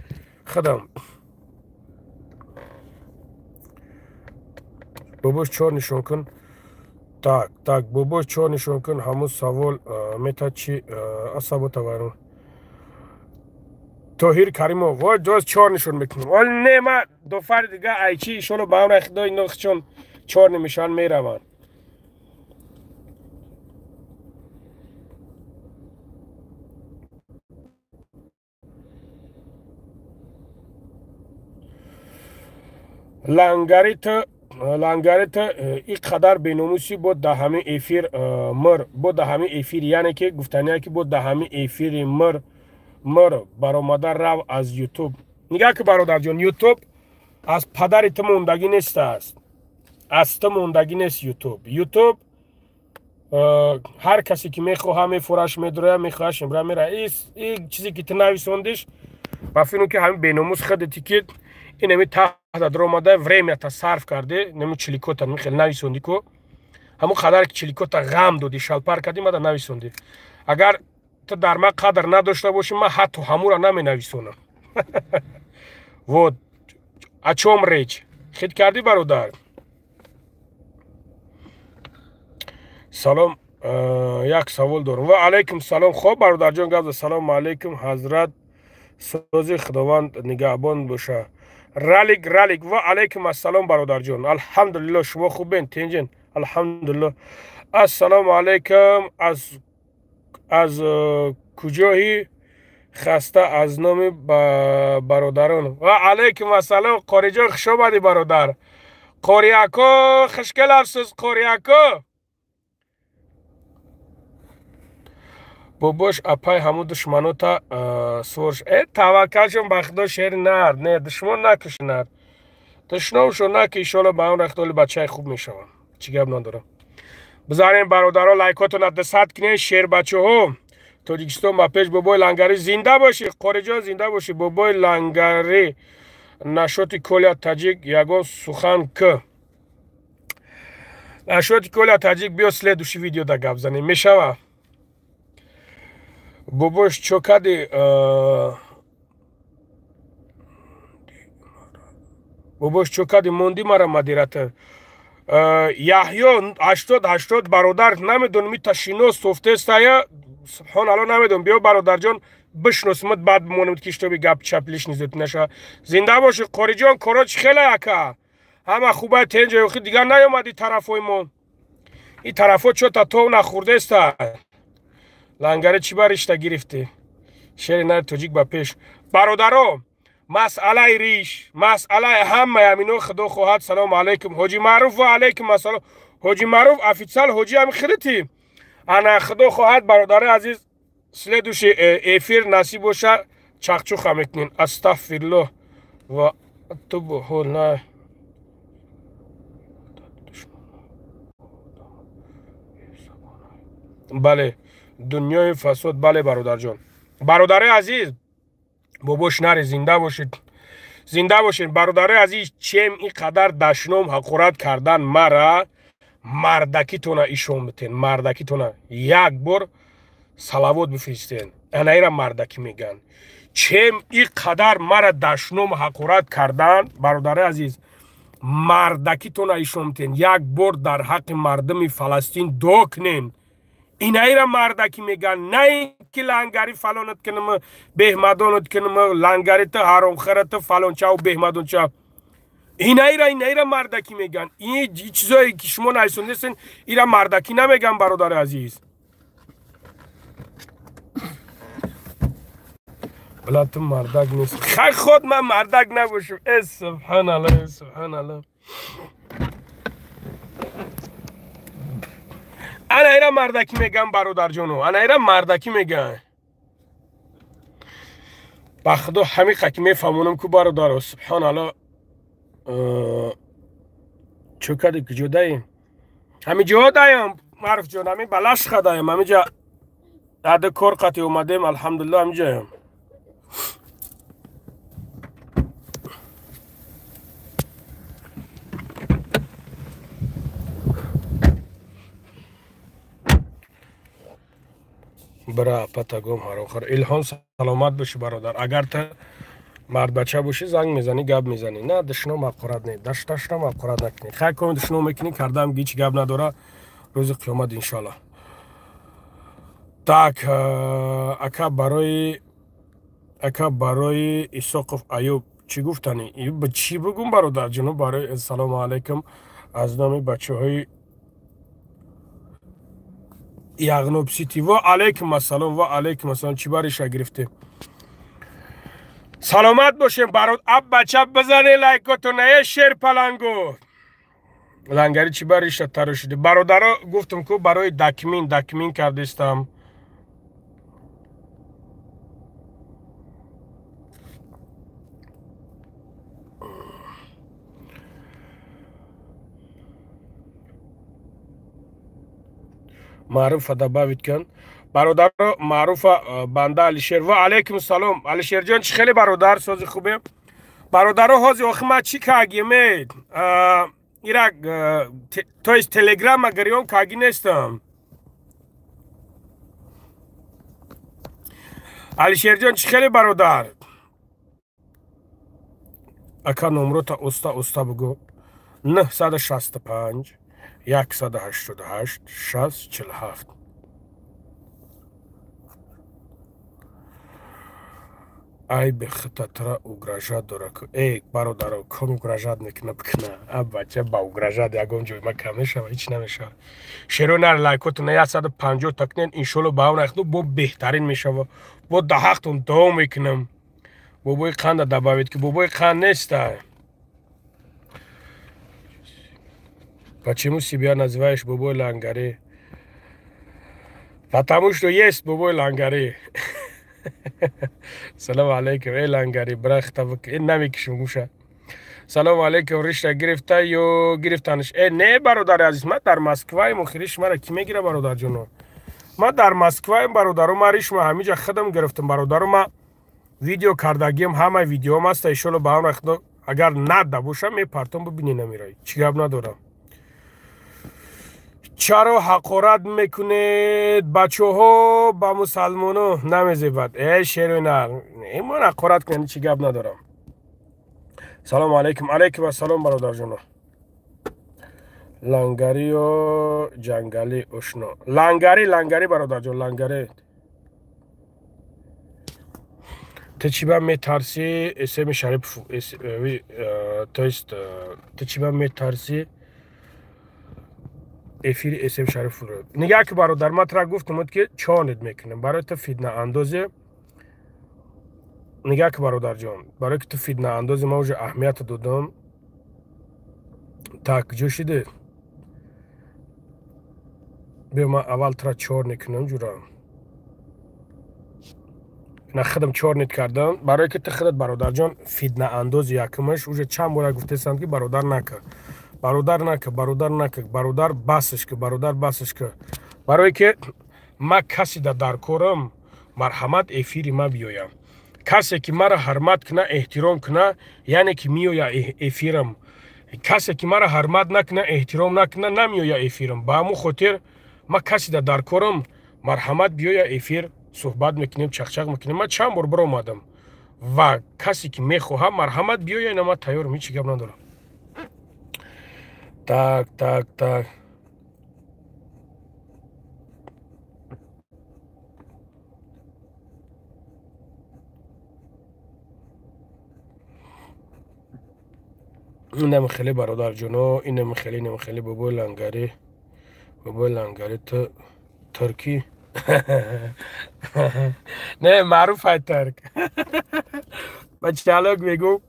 Speaker 1: худам. Бобош чор нишон кун. Так, так, бобош чор нишон кун. Ҳамун савол мета чи асабота вайрон. Тоҳир Каримов, вой доз чор нишон мекунам. Ол не, ма дофари дига айчи иншолло ба амри Худо ино чон чор намешаванд мераванд. Лангарита ин қадар беномусӣ бо да ҳамин эфир мр, бо да ҳамин эфир, яъне ки гуфтания ки бо да ҳамин эфири мр баромада рав аз ютуб. Нигаҳ ки бародарҷон, ютуб аз падари ту мондагӣ нест аст. Аз ту мондагӣ нест ютуб. Ютуб ҳар касе ки мехоҳа мефураш медроя, мехоҳаш мебра мера. Ин чизе ки ту нависондиш, ба фикру ки ҳамин беномус худати ки ин ҳамин таҳта даромада времята сарф карде, нему чиликота хеле нависонди ку. Ҳамон қадар ки чиликота ғам додӣ, шалпар кардӣ, мада нависонди. Агар ту дар ман қадр надошта бошӣ, ман ҳатто ҳамура наменависонам. Вот о чём речь. Хит кардӣ бародар? Салом, як савол дорам. Ва алайкум салом. Хоб бародарҷон, гап за. Салому алайкум, ҳазрат, сози Худованд нигаҳбон боша. Ралик, ралик. Ва алайкум ассалом бародарҷон. Алҳамдулилло, шумо хубен, тинҷен? Алҳамдулилло. Ассалому алайкум. Аз куҷоҳи хаста аз номи бародарон. Ва алайкум ассалом, Қориҷон, хуш омадӣ бародар. Қориако, хуш келабсиз, Қориако. Бобош апай ҳамун душманота сворш. Таваккалшон ба Худо, шери нар. Не, душмон накуш нар. Душномшон наки, иншолло ба ҳамон рахтоли бачаи хуб мешаванд. Чӣ гап надорам. Бизанем бародаро, лайкотона 200 кунед, шербачаҳо. Тоҷикистон ба пеш, бобои Лангарӣ зинда бошӣ, Қориҷон зинда бошӣ, бобои Лангарӣ. Нашоти Коля Таҷик ягон сухан к. Нашоти Коля Таҷик биё следующий видео да гап занем. Мешава? Бобош чо кади? Бобош чо кади? Монди мара модератор. Яҳё 80-80 бародар, намедонам ита шинос софтестая, субҳоналло, намедонам. Биё бародарҷон, бишносимат, баъд бимонем ки шитоби гап чап лишний зуд наша. Зинда бошӣ Қориҷон, коро чӣ хеле ака? Ҳама хубай, тенҷа, охи дигар наёмадӣ тарафҳои мо. Ин тарафҳо чо та тов нахӯрдеста. Лангаре чӣ ба ришта гирифтӣ? Шери нари тоҷик ба пеш. Бародаро, масъалаи риш, масъалаи ҳамаи ҳамино Худо хоҳад. Салому алайкум ҳоҷи Маъруф. Ва алайкум ассалом ҳоҷи Маъруф, официал ҳоҷи ҳами хирити. Ана Худо хоҳад бародари азиз, следующий эфир насиб боша, чақчуха мекунем. Астағфируллоҳ ва атубу на. Бале, дунёи фасод. Бале бародарҷон, бародари азиз, бобош наре, зинда бошед, зинда бошед бародари азиз. Чем ин қадар дашном ҳақорат кардан мара, мардакитона ишон битен, мардакитона як бор салавот бифиристен. Анаира мардакӣ мегӯянд. Чем ин қадар мара дашном ҳақорат кардан, бародари азиз, мардакитона ишон битен, як бор дар ҳаққи мардуми Фаластин дуо кунен. Инаира мардакӣ мегӯянд, на ин ки лангари фалонат кунам, беҳмадонат кунам, лангарита ҳаромхӯрата фалончаву беҳмадонча. Инаира мардакӣ мегӯянд. Ин чизое ки шумо нависондесен, ира мардакӣ намегӯянд бародари азиз. Бла, ту мардак нест. Хай худ ман мардак набошам. Э субҳаналло, субҳаналло. Ана ира мардакӣ мегӯям бародарҷоно, ана ира мардакӣ мегӯям. Ба Худо ҳамиқа ки мефаҳмонам ку бародаро, субҳоналло. Чо кади, куҷо даем? Ҳамин ҷо даем, Маъруф ҷон, ҳамин Балашха даем, ҳамин ҷа ада кор қати омадем, алҳамдулилло, ҳамин ҷоям. Бира патагом ҳарохар. Илҳом саломат бошӣ бародар. Агар ту мардбача бошӣ занг мезанӣ, гап мезанӣ. На душном ҳақорат не, дашном ҳақорат накунӣ. Хай коми душном мекунӣ, кардам ҳеҷ гап надора. Рӯзи қиёмат иншоаллоҳ. Так, ака барои Исоқов Аюб чӣ гуфтанӣ? Чӣ бугум бародарҷоно? Барои салому алайкум аз номи бачаҳои Яғноб Сити. Ва алайкум ассалом, ва алайкум ассалом. Чӣ бариша гирифтем? Саломат бошем барод. Аб бача бизане лайкотона, э шер палангу. Лангари чӣ бариша тарошиди? Бародаро гуфтам ку барои дакмин кардистам. Маъруфа добавить кун. Бародаро Маъруфа банда Алишер. Ва алайкум салом. Алишерҷон чӣ хеле бародар, сози хубе? Бародаро ҳози охи ма чӣ кагиме? Ира то есть телеграма гирён каги нестам. Алишерҷон чӣ хеле бародар? Ака номрота уста уста бугӯ. 965 188 647. Айби хитатра угрожать дора. Эй, бародаро, ком угрожать мекуна бикуна. А бача ба угрожать ягон ҷой ма кам мешава, ҳеч намешава. Шеро нар лайкотона 150 такнен, иншолло ба он рахту бо беҳтарин мешава. Бо даҳақтон дуо мекунам. Бобои қанда добавить ки бобои қанд неста. Почему себя называешь Бобой Лангари? Потому что есть Бобой Лангари. Салам алейкум, эй Лангари, брахта, намекишим гуша. Салам алейкум, ришта гирифта ё гирифтаниш. Э, не, бародари азиз, ма дар Москваем, охириш мара ки мегира бародарҷоно? Ма дар Москваем, бародаро, ма риш ма ҳамиҷа худам гирифтам, бародаро, ма видео кардагием, ҳама видеоам аста, иншолло ба он рахто агар нада боша мепартом, бибинӣ намирай. Чӣ гап надорам. Чаро ҳақорат мекунед бачаҳо ба мусалмоно? Намезебад. Э шерӯнар, ман ҳақорат кунед, чӣ гап надорам. Салому алайкум. Алайкум ассалом бародарҷоно. Лангариё ҷангали ошно. Лангари, лангари бародарҷон, лангари. Ту чӣ ба метарсӣ? Эсеми Шарипов, то есть ту чӣ ба метарсӣ? Эфири СМ Шарифовро. Нигаҳ ки бародар, ман тра гуфтам ки чонед мекунам барои ту фитнаандозе. Нигаҳ ки бародарҷон, барои ки ту фитнаандозе ман уже аҳамият додам. Так, ҷо шиде? Биё ман аввал тра чор мекунам ҷура. На худам чор нит кардам барои ки ту худат бародарҷон фитнаандози якумаш уже чанд бора гуфтесам ки бародар накар. Бародар нака, бародар нака, бародар басш ки, бародар басш ки. Барои ки ма касе да даркорам, марҳамат эфири ма биёям. Касе ки мара ҳурмат куна, эҳтиром куна, яъне ки миёя эфирам. Касе ки мара ҳурмат накуна, эҳтиром накуна, намиёя эфирам. Ба ҳамун хотир ма касе да даркорам, марҳамат биёя эфир, суҳбат мекунем, чақчақ мекунем. Ма чанд бор баромадам ва касе ки мехоҳа, марҳамат биёя, ина ма тайёрам, ҳеҷ гап надорам. Так, так, так. Инам хеле бародарҷоно, инам хеле, инам хеле бобои Лангари. Бобои Лангари ту туркӣ? Не, маъруф ай турк. Бачалок мегӯ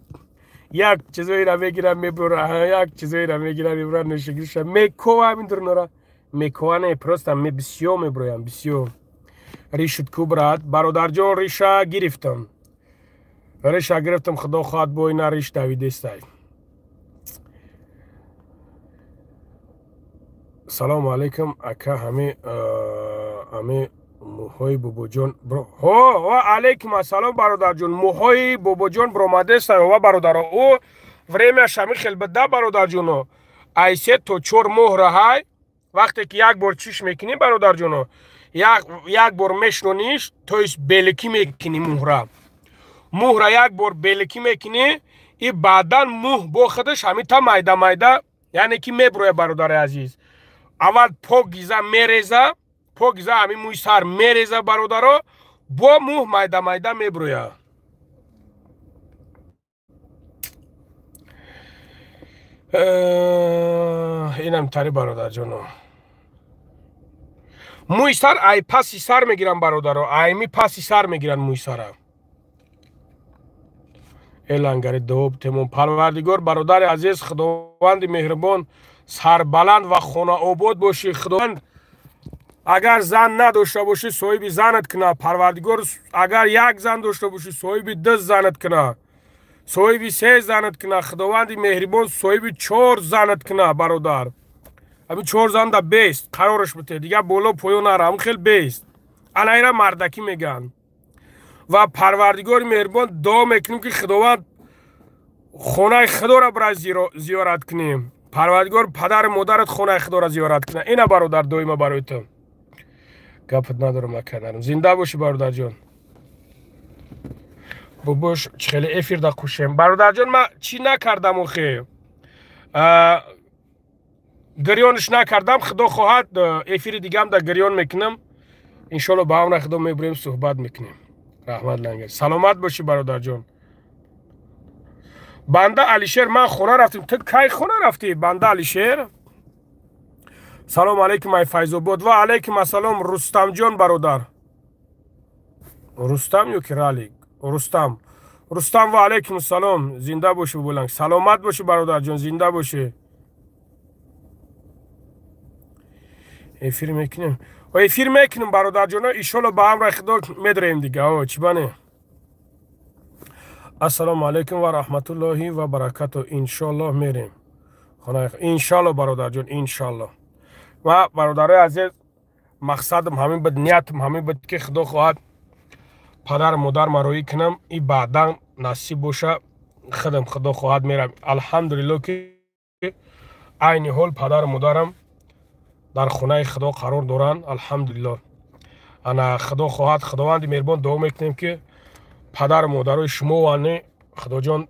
Speaker 1: як чизоеро мегирам мебурам, як чизоеро мегирам мебурам, нӯшигириша мекова ҳамин дурнора. Мекова не, просто ме бисёр мебуроям, бисёр. Ришуд ку брат, бародарҷон риша гирифтам. Риша гирифтам, худо хоҳад бо ина риш давидестай. Салому алайкум, ака ҳами мӯҳои бобоҷон. Ҳо, алайкум ассалом бародарҷон. Мӯҳои бобоҷон баромадестай, ва бародаро. Ӯ времяш ҳами хел бада бародарҷоно. Ай 3 то 4 моҳ раҳай, вақте ки як бор чиш мекунӣ бародарҷоно, Як бор мешнониш, то есть беликӣ мекунӣ муҳра. Муҳра як бор беликӣ мекунӣ и баъдан муҳ бо худаш ҳамита майда майда, яъне ки меброя, бародари азиз. Аввал покиза мереза, покиза ҳамин мӯи сар мереза, бародаро, бо муҳ майда майда меброя. Инам тари, бародарҷоно. Мӯи сар ай паси сар мегиранд, бародаро, айми паси сар мегиранд мӯи сара. Элангари дуо битемон. Парвардигор, бародари азиз, худованди меҳрубон, сарбаланд ва хонаобод бошӣ. Худованд, агар зан надошта бошӣ, соҳиби занат куна. Парвардигор, агар як зан дошта бошӣ, соҳиби ду занат куна, соҳиби се занат куна. Худованди меҳрибон соҳиби чор занат куна, бародар. Ҳамин чор зан да бест қарораш бите, дигар боло поё нара, ҳамин хел бест. Ана ира мардакӣ мегӯянд. Ва парвардигори меҳрибон, дуо мекунем, ки худованд хонаи худоро бирай зиёрат кунем. Парвардигор падару модарат хонаи худоро зиёрат куна. Ина, бародар, доима барои ту гапат надорам, аканарам. Зинда бошӣ, бародарҷон. Бобош, хеле эфирда кушем, бародарҷон. Ма чӣ накардам охе, гирёнш накардам. Худо хоҳад, эфири дигам да гирён мекунам, иншолло. Ба амра худо мебурем, суҳбат мекунем. Раҳмат, лангар, саломат бошӣ, бародарҷон. Банда Алишер, ман хона рафтем. Ту кай хона рафтӣ, банда Алишер? Салом алейкум, ай Файзобод. Ва алейкум ассалом, Рустамҷон, бародар. Рустам ё ки Ралик? Рустам, Рустам, ва алейкум ассалом. Зинда бошӣ, буланг, саломат бошӣ, бародарҷон, зинда бошӣ. Эфир мекунем, эфир мекунем, бародарҷоно, иншолло, ба амраи худо медроем дига. О, чӣ бане? Ассалому алайкум ва раҳматуллоҳи ва баракату. Иншоллоҳ мерем, иншолло, бародарҷон, иншолло. Ва бародарои азиз, мақсадам ҳамин буд, ниятам ҳамин буд, ки худо хоҳад, падару модар мароӣ кунам и баъдан насиб боша, худам, худо хоҳад, мерам. Алҳамдулилло, ки айни ҳол падару модарам дар хонаи худо қарор доранд, алҳамдулилло. Ана, худо хоҳад, худованди меҳрубон, дуо мекунем, ки падару модарои шумо вани, худоҷон,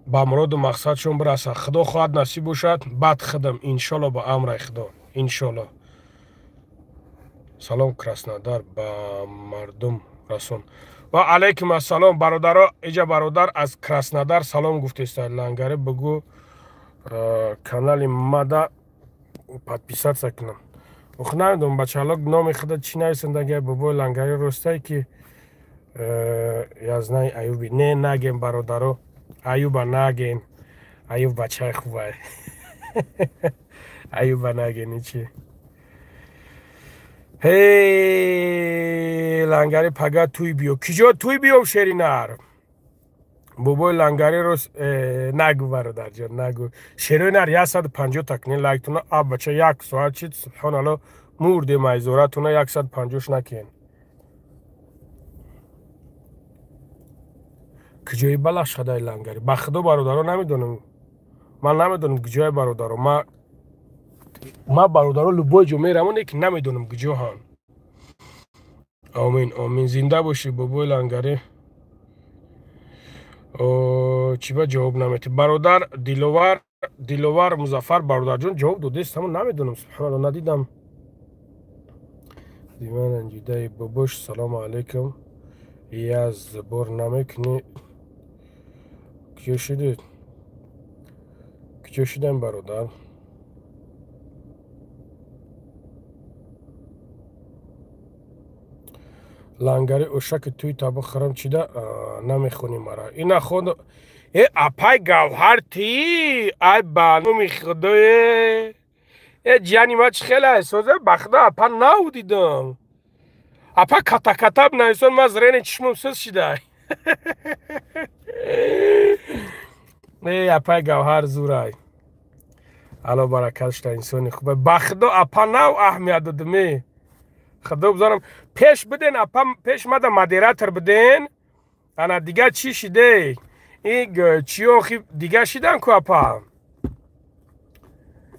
Speaker 1: ба муроду мақсадшон бирасад. Худо хоҳад, насиб бошад, баъд худам, иншолло, ба амраи худо, иншолло. Салом, Краснодар ба мардум расон. Ва алайкум ассалом, бародаро. Иҷа бародар аз Краснодар салом гуфтеста. Лангаре, бугӯ, канали мада подписаться кунам. Ох, намедонам, бачалок номи худа чӣ нависандага. Бобои Лангари, ростае ки я знаю Аюби. Не, нагем, бародаро, Аюба наген. Аюб бачаи хубай, Аюба наген ичи. Ҳей, Лангари, пага туй биё. Киҷо туй биём, шеринар? Бобои Лангари, рост нагу, бародарҷон, нагу. Шеринар, 150 такни лайктуна. А бача, як соат чид, субҳоналло, мурдем айзоратуна. 150-ш накен. Куҷои балах шадай, Лангари? Ба худо, бародаро, намедонам. Ман намедонам куҷои, бародаро. Ма, бародаро, любой ҷо мерам, оне ки намедонам куҷо ҳам. Омин, омин, зинда бошӣ, бобои Лангари. Чӣ ба ҷавоб наметӣ, бародар Диловар? Диловар Музаффар, бародарҷон, ҷавоб додест, ҳамон намедонам, субҳоналло, надидам. Диман ранҷидаи, бобош. Салому алайкум, я сбор намекунӣ? Куҷо шудед, куҷо шудем, бародар? Лангари, ошаки туй таба хӯрам, чида намехонӣ мара? Ина хон. Э, апай Гавҳар, ти ай, ба номи худое. Э, ҷани ма, чӣ хеле соза? Ба худо, апа, нав дидам. Апа ката-ката нависон, ма зрени чишмам сӯз шидай. Э, апай Гавҳар зурай, ало баракат шуда, инсони хубай. Ба худо, апа, нав аҳамият додаме. Худо бизорам, пеш биден, апа, пеш мада модератор биден. Ана дига чӣ шиде? И чиё, охи, дига шидан ку, апа.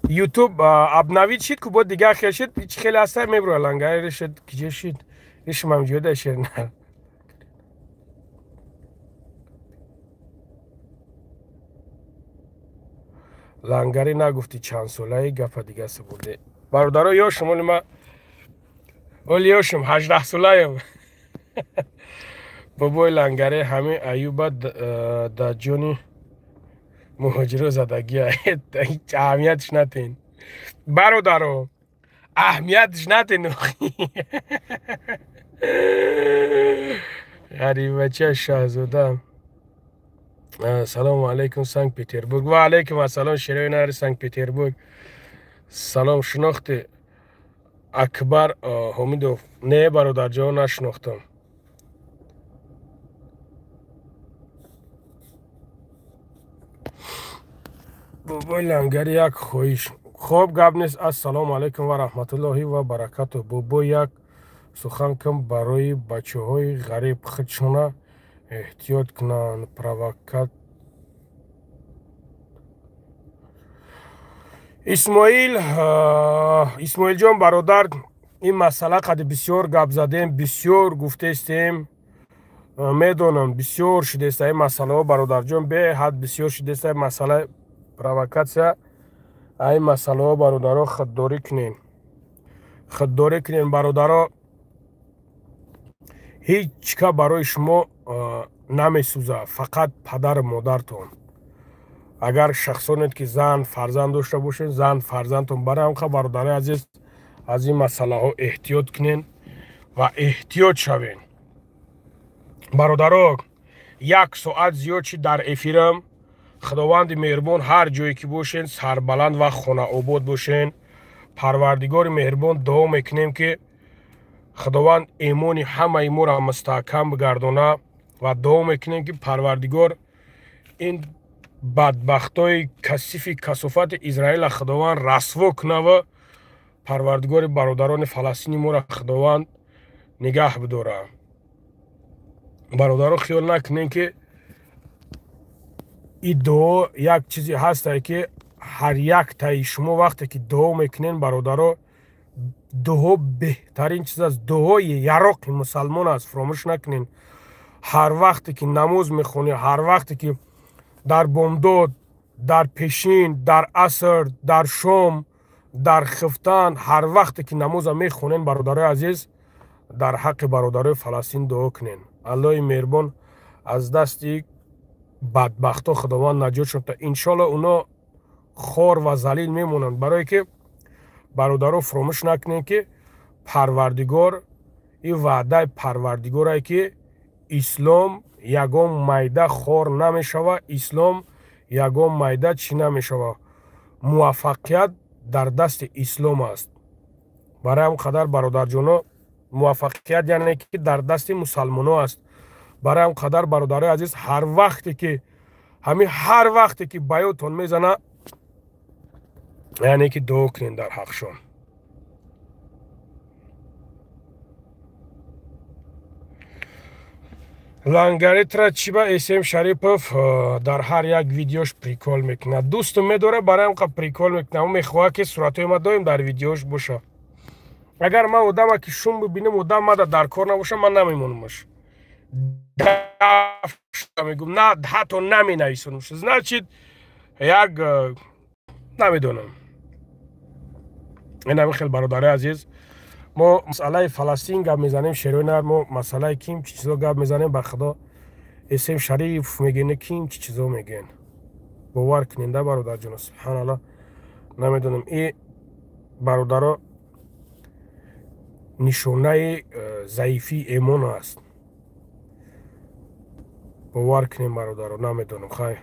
Speaker 1: Ютуб обновить шид ку бо дигар хел шид, чӣ хеле ҳаста мебура лангари решид киҷо шид ришмам ҷода шер нар. Лангари нагуфти чанд солаи гапа дига супурде. Бародаро ёшум, оли ма оли ёшум 18 солаем. Бобои лангари ҳамин Аюба дар ҷони муҳоҷиро задагия. Аҳамиятш натен. Бародаро, аҳамиятш натен. Ғарибача Шаҳзода. Салому алайкум, Санкт-Петербург. Ва алайкум ассалом, шерои нари Санкт-Петербург. Салом, шинохти Акбар Ҳомидов? Не, бародарҷон, нашинохтам. Бобои лангари як хоҳиш. Хоб, гап нест. Ассалому алайкум ва раҳматуллоҳи ва баракатуҳ. Бобо, як сухан кун барои бачаҳои ғариб, худшона эҳтиёт кунанд. Провокат Исмоил, Исмоилҷон бародар, ин масъала қади бисёр гап задем, бисёр гуфтестем, медонам бисёр шудеста ин масъалаҳо бародарҷон, беҳад бисёр шудеста ин масъала провокатсия. Ин масъалаҳо бародаро худдорӣ кунем, худдорӣ кунем бародаро. Ҳеҷ ка барои шумо намесӯзад, фақат падару модартон. Агар шахсонед ки зан фарзанд дошта бошед, зан фарзандтон. Барои ҳамқа бародарои азиз, аз ин масъалаҳо эҳтиёт кунен ва эҳтиёт шавен. Бародаро, як соат зиёд чи дар эфирам. Худованди меҳрубон ҳар ҷое ки бошен сарбаланд ва хонаобод бошен. Парвардигори меҳрубон дуо мекунем ки Худованд эмони ҳамаи моро мустаҳкам бигардона ва дуо мекунем ки Парвардигор ин бадбахтои касифи касофати Израила Худованд расво кунава. Парвардигори бародарони Фаластини моро Худованд нигаҳ бидора. Бародаро, хиёл накунем ки ин дуо як чизе ҳастае ки ҳар яктаи шумо вақте ки дуо мекунен бародаро, дуо беҳтарин чиз аст. Дуои яроқи мусалмон аст, фуромӯш накунен. Ҳар вақте ки намоз мехонӣ, ҳар вақте ки дар бомдод, дар пешин, дар аср, дар шом, дар хифтан, ҳар вақте ки намоза мехонен бародарои азиз, дар ҳаққи бародарои Фаластин дуо кунен. Аллоҳи меҳрубон аз дасти бадбахто Худованд наҷотшон та. Иншоалло уно хор ва залил мемонанд. Барое ки бародаро фуромӯш накунем ки Парвардигор, ин ваъдаи Парвардигорае ки ислом ягон майда хор намешава, ислом ягон майда чӣ намешава. Муваффақият дар дасти ислом аст. Барои ҳам қадар бародарҷоно, муваффақият яъне ки дар дасти мусалмоно аст. Барои ҳам қадар бародарои азиз, ҳар вақте ки ҳамин ҳар вақте ки ба ёдтон мезана, яъне ки дуо кунед дар ҳақшон. Лангаритра чӣ ба Эсем Шарипов дар ҳар як видеош прикол мекунад. Дӯстум медора, барои ҳам прикол мекунад. Ӯ мехоҳад ки суратҳои ма доим дар видеош боша. Агар ман одама ки шум бибинам, одам мада дар кор набоша, ман намемонамаш. Мегум, на, ҳатто наменависонамш. Значит, як намедонам. Ин ҳамин хел бародарои азиз, мо масъалаи Фаластин гап мезанем, шерои нар, мо масъалаи ким чӣ чизо гап мезанем. Ба Худо Эсем Шариф мегӯен, ким чӣ чизо мегӯен. Бовар кунед да бародарҷоно, субҳаналлоҳ, намедонам. И бародаро нишонаи заифии эмон аст. Бовар кунем бародаро, намедонам. Хай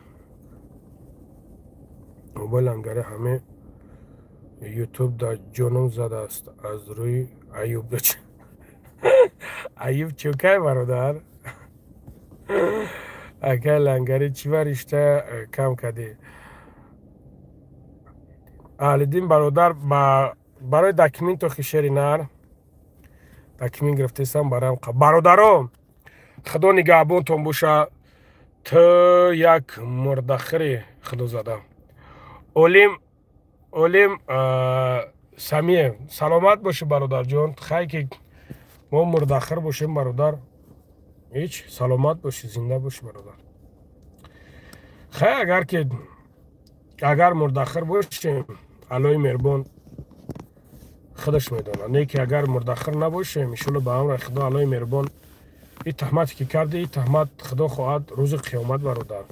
Speaker 1: мобайл лангари ҳаме ютуб дар ҷоном задааст аз рӯи Аюб. Аюб чӯкай бародар? Акай лангари чӣ ба ришта кам кардӣ? Аҳлиддин бародар, барои документо хишери нар документ гирифтесам барам. Бародаро, Худо нигаҳбонтон боша. Ту як мурдахири Худо зада. Олим Олим Самиев, саломат бошӣ, бародарҷон. Хай, ки мо мурдахир бошем, бародар, ҳеҷ. Саломат бошӣ, зинда бошӣ, бародар. Хай, агар ки агар мурдахир бошем, Аллои меҳрубон худаш медонад. Не ки агар мурдахир набошем, иншолло, ба амри Худо, Аллои меҳрубон, и таҳмате ки карди, и таҳмат, Худо хоҳад, рӯзи қиёмат, бародар.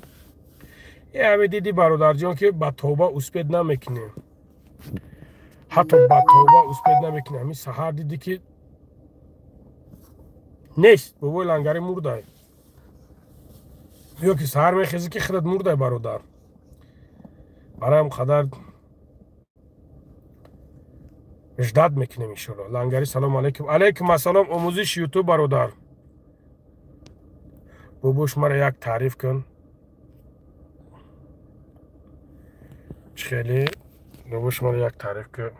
Speaker 1: Е, ҳаме диди, бародарҷон, ки ба тавба успеть намекунем, ҳатто ба тавба успеть намекунем. Ҳамин саҳар диди, ки нест, бобои Лангари мурдай, ё ки саҳар мехезӣ, ки худат мурдай, бародар. Барои қадар ждать мекунем, иншолло. Лангари, салому алейкум. Алейкум ассалом. Омӯзиши Ютуб, бародар. Бобош, мара як таъриф кун. Чӣ хеле, бобош, мара як таъриф кун.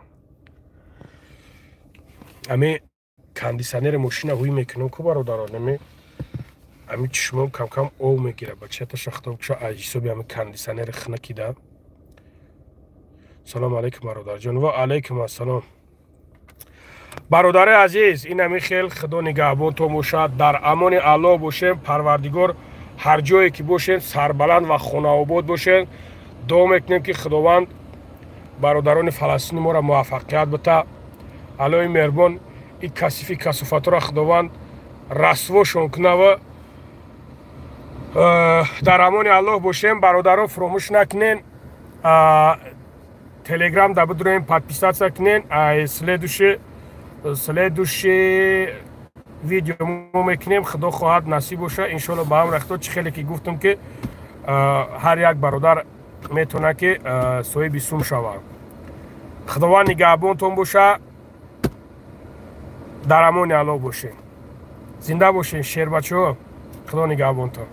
Speaker 1: Ами кондиционери мошина ҳуй мекунам ку, бародарон, ами чишмом камкам ов мегира. Бачата шахтом куша, аз ҳисоби ами кондиционери хунакида. Салому алейкум, бародарҷон. Ва алейкум ассалом, бародари азиз. Ин ами хел, Худо нигаҳбонтон бошад, дар амони Аллоҳ бошем. Парвардигор, ҳар ҷое ки бошем, сарбаланд ва хонаобод бошем. Дуо мекунем, ки Худованд бародарони Фаластини моро муваффақият бита. Аллои меҳрубон и касифи касофатро Худованд расвошон кунава. Дар амони Аллоҳ бошем, бародарон. Фуромӯш накунен, Телеграм да бидуроем, подписаться кунен. Следующий видео мо мекунем, Худо хоҳад, насиб боша, иншолло, ба амри Худо. Чӣ хеле ки гуфтам, ки ҳар як бародар метавонад, ки соҳиби сум шавад. Худованд нигаҳбонтон боша, дар амони Аллоҳ бошем, зинда бошем, шербачаҳо. Худо нигаҳбонтон.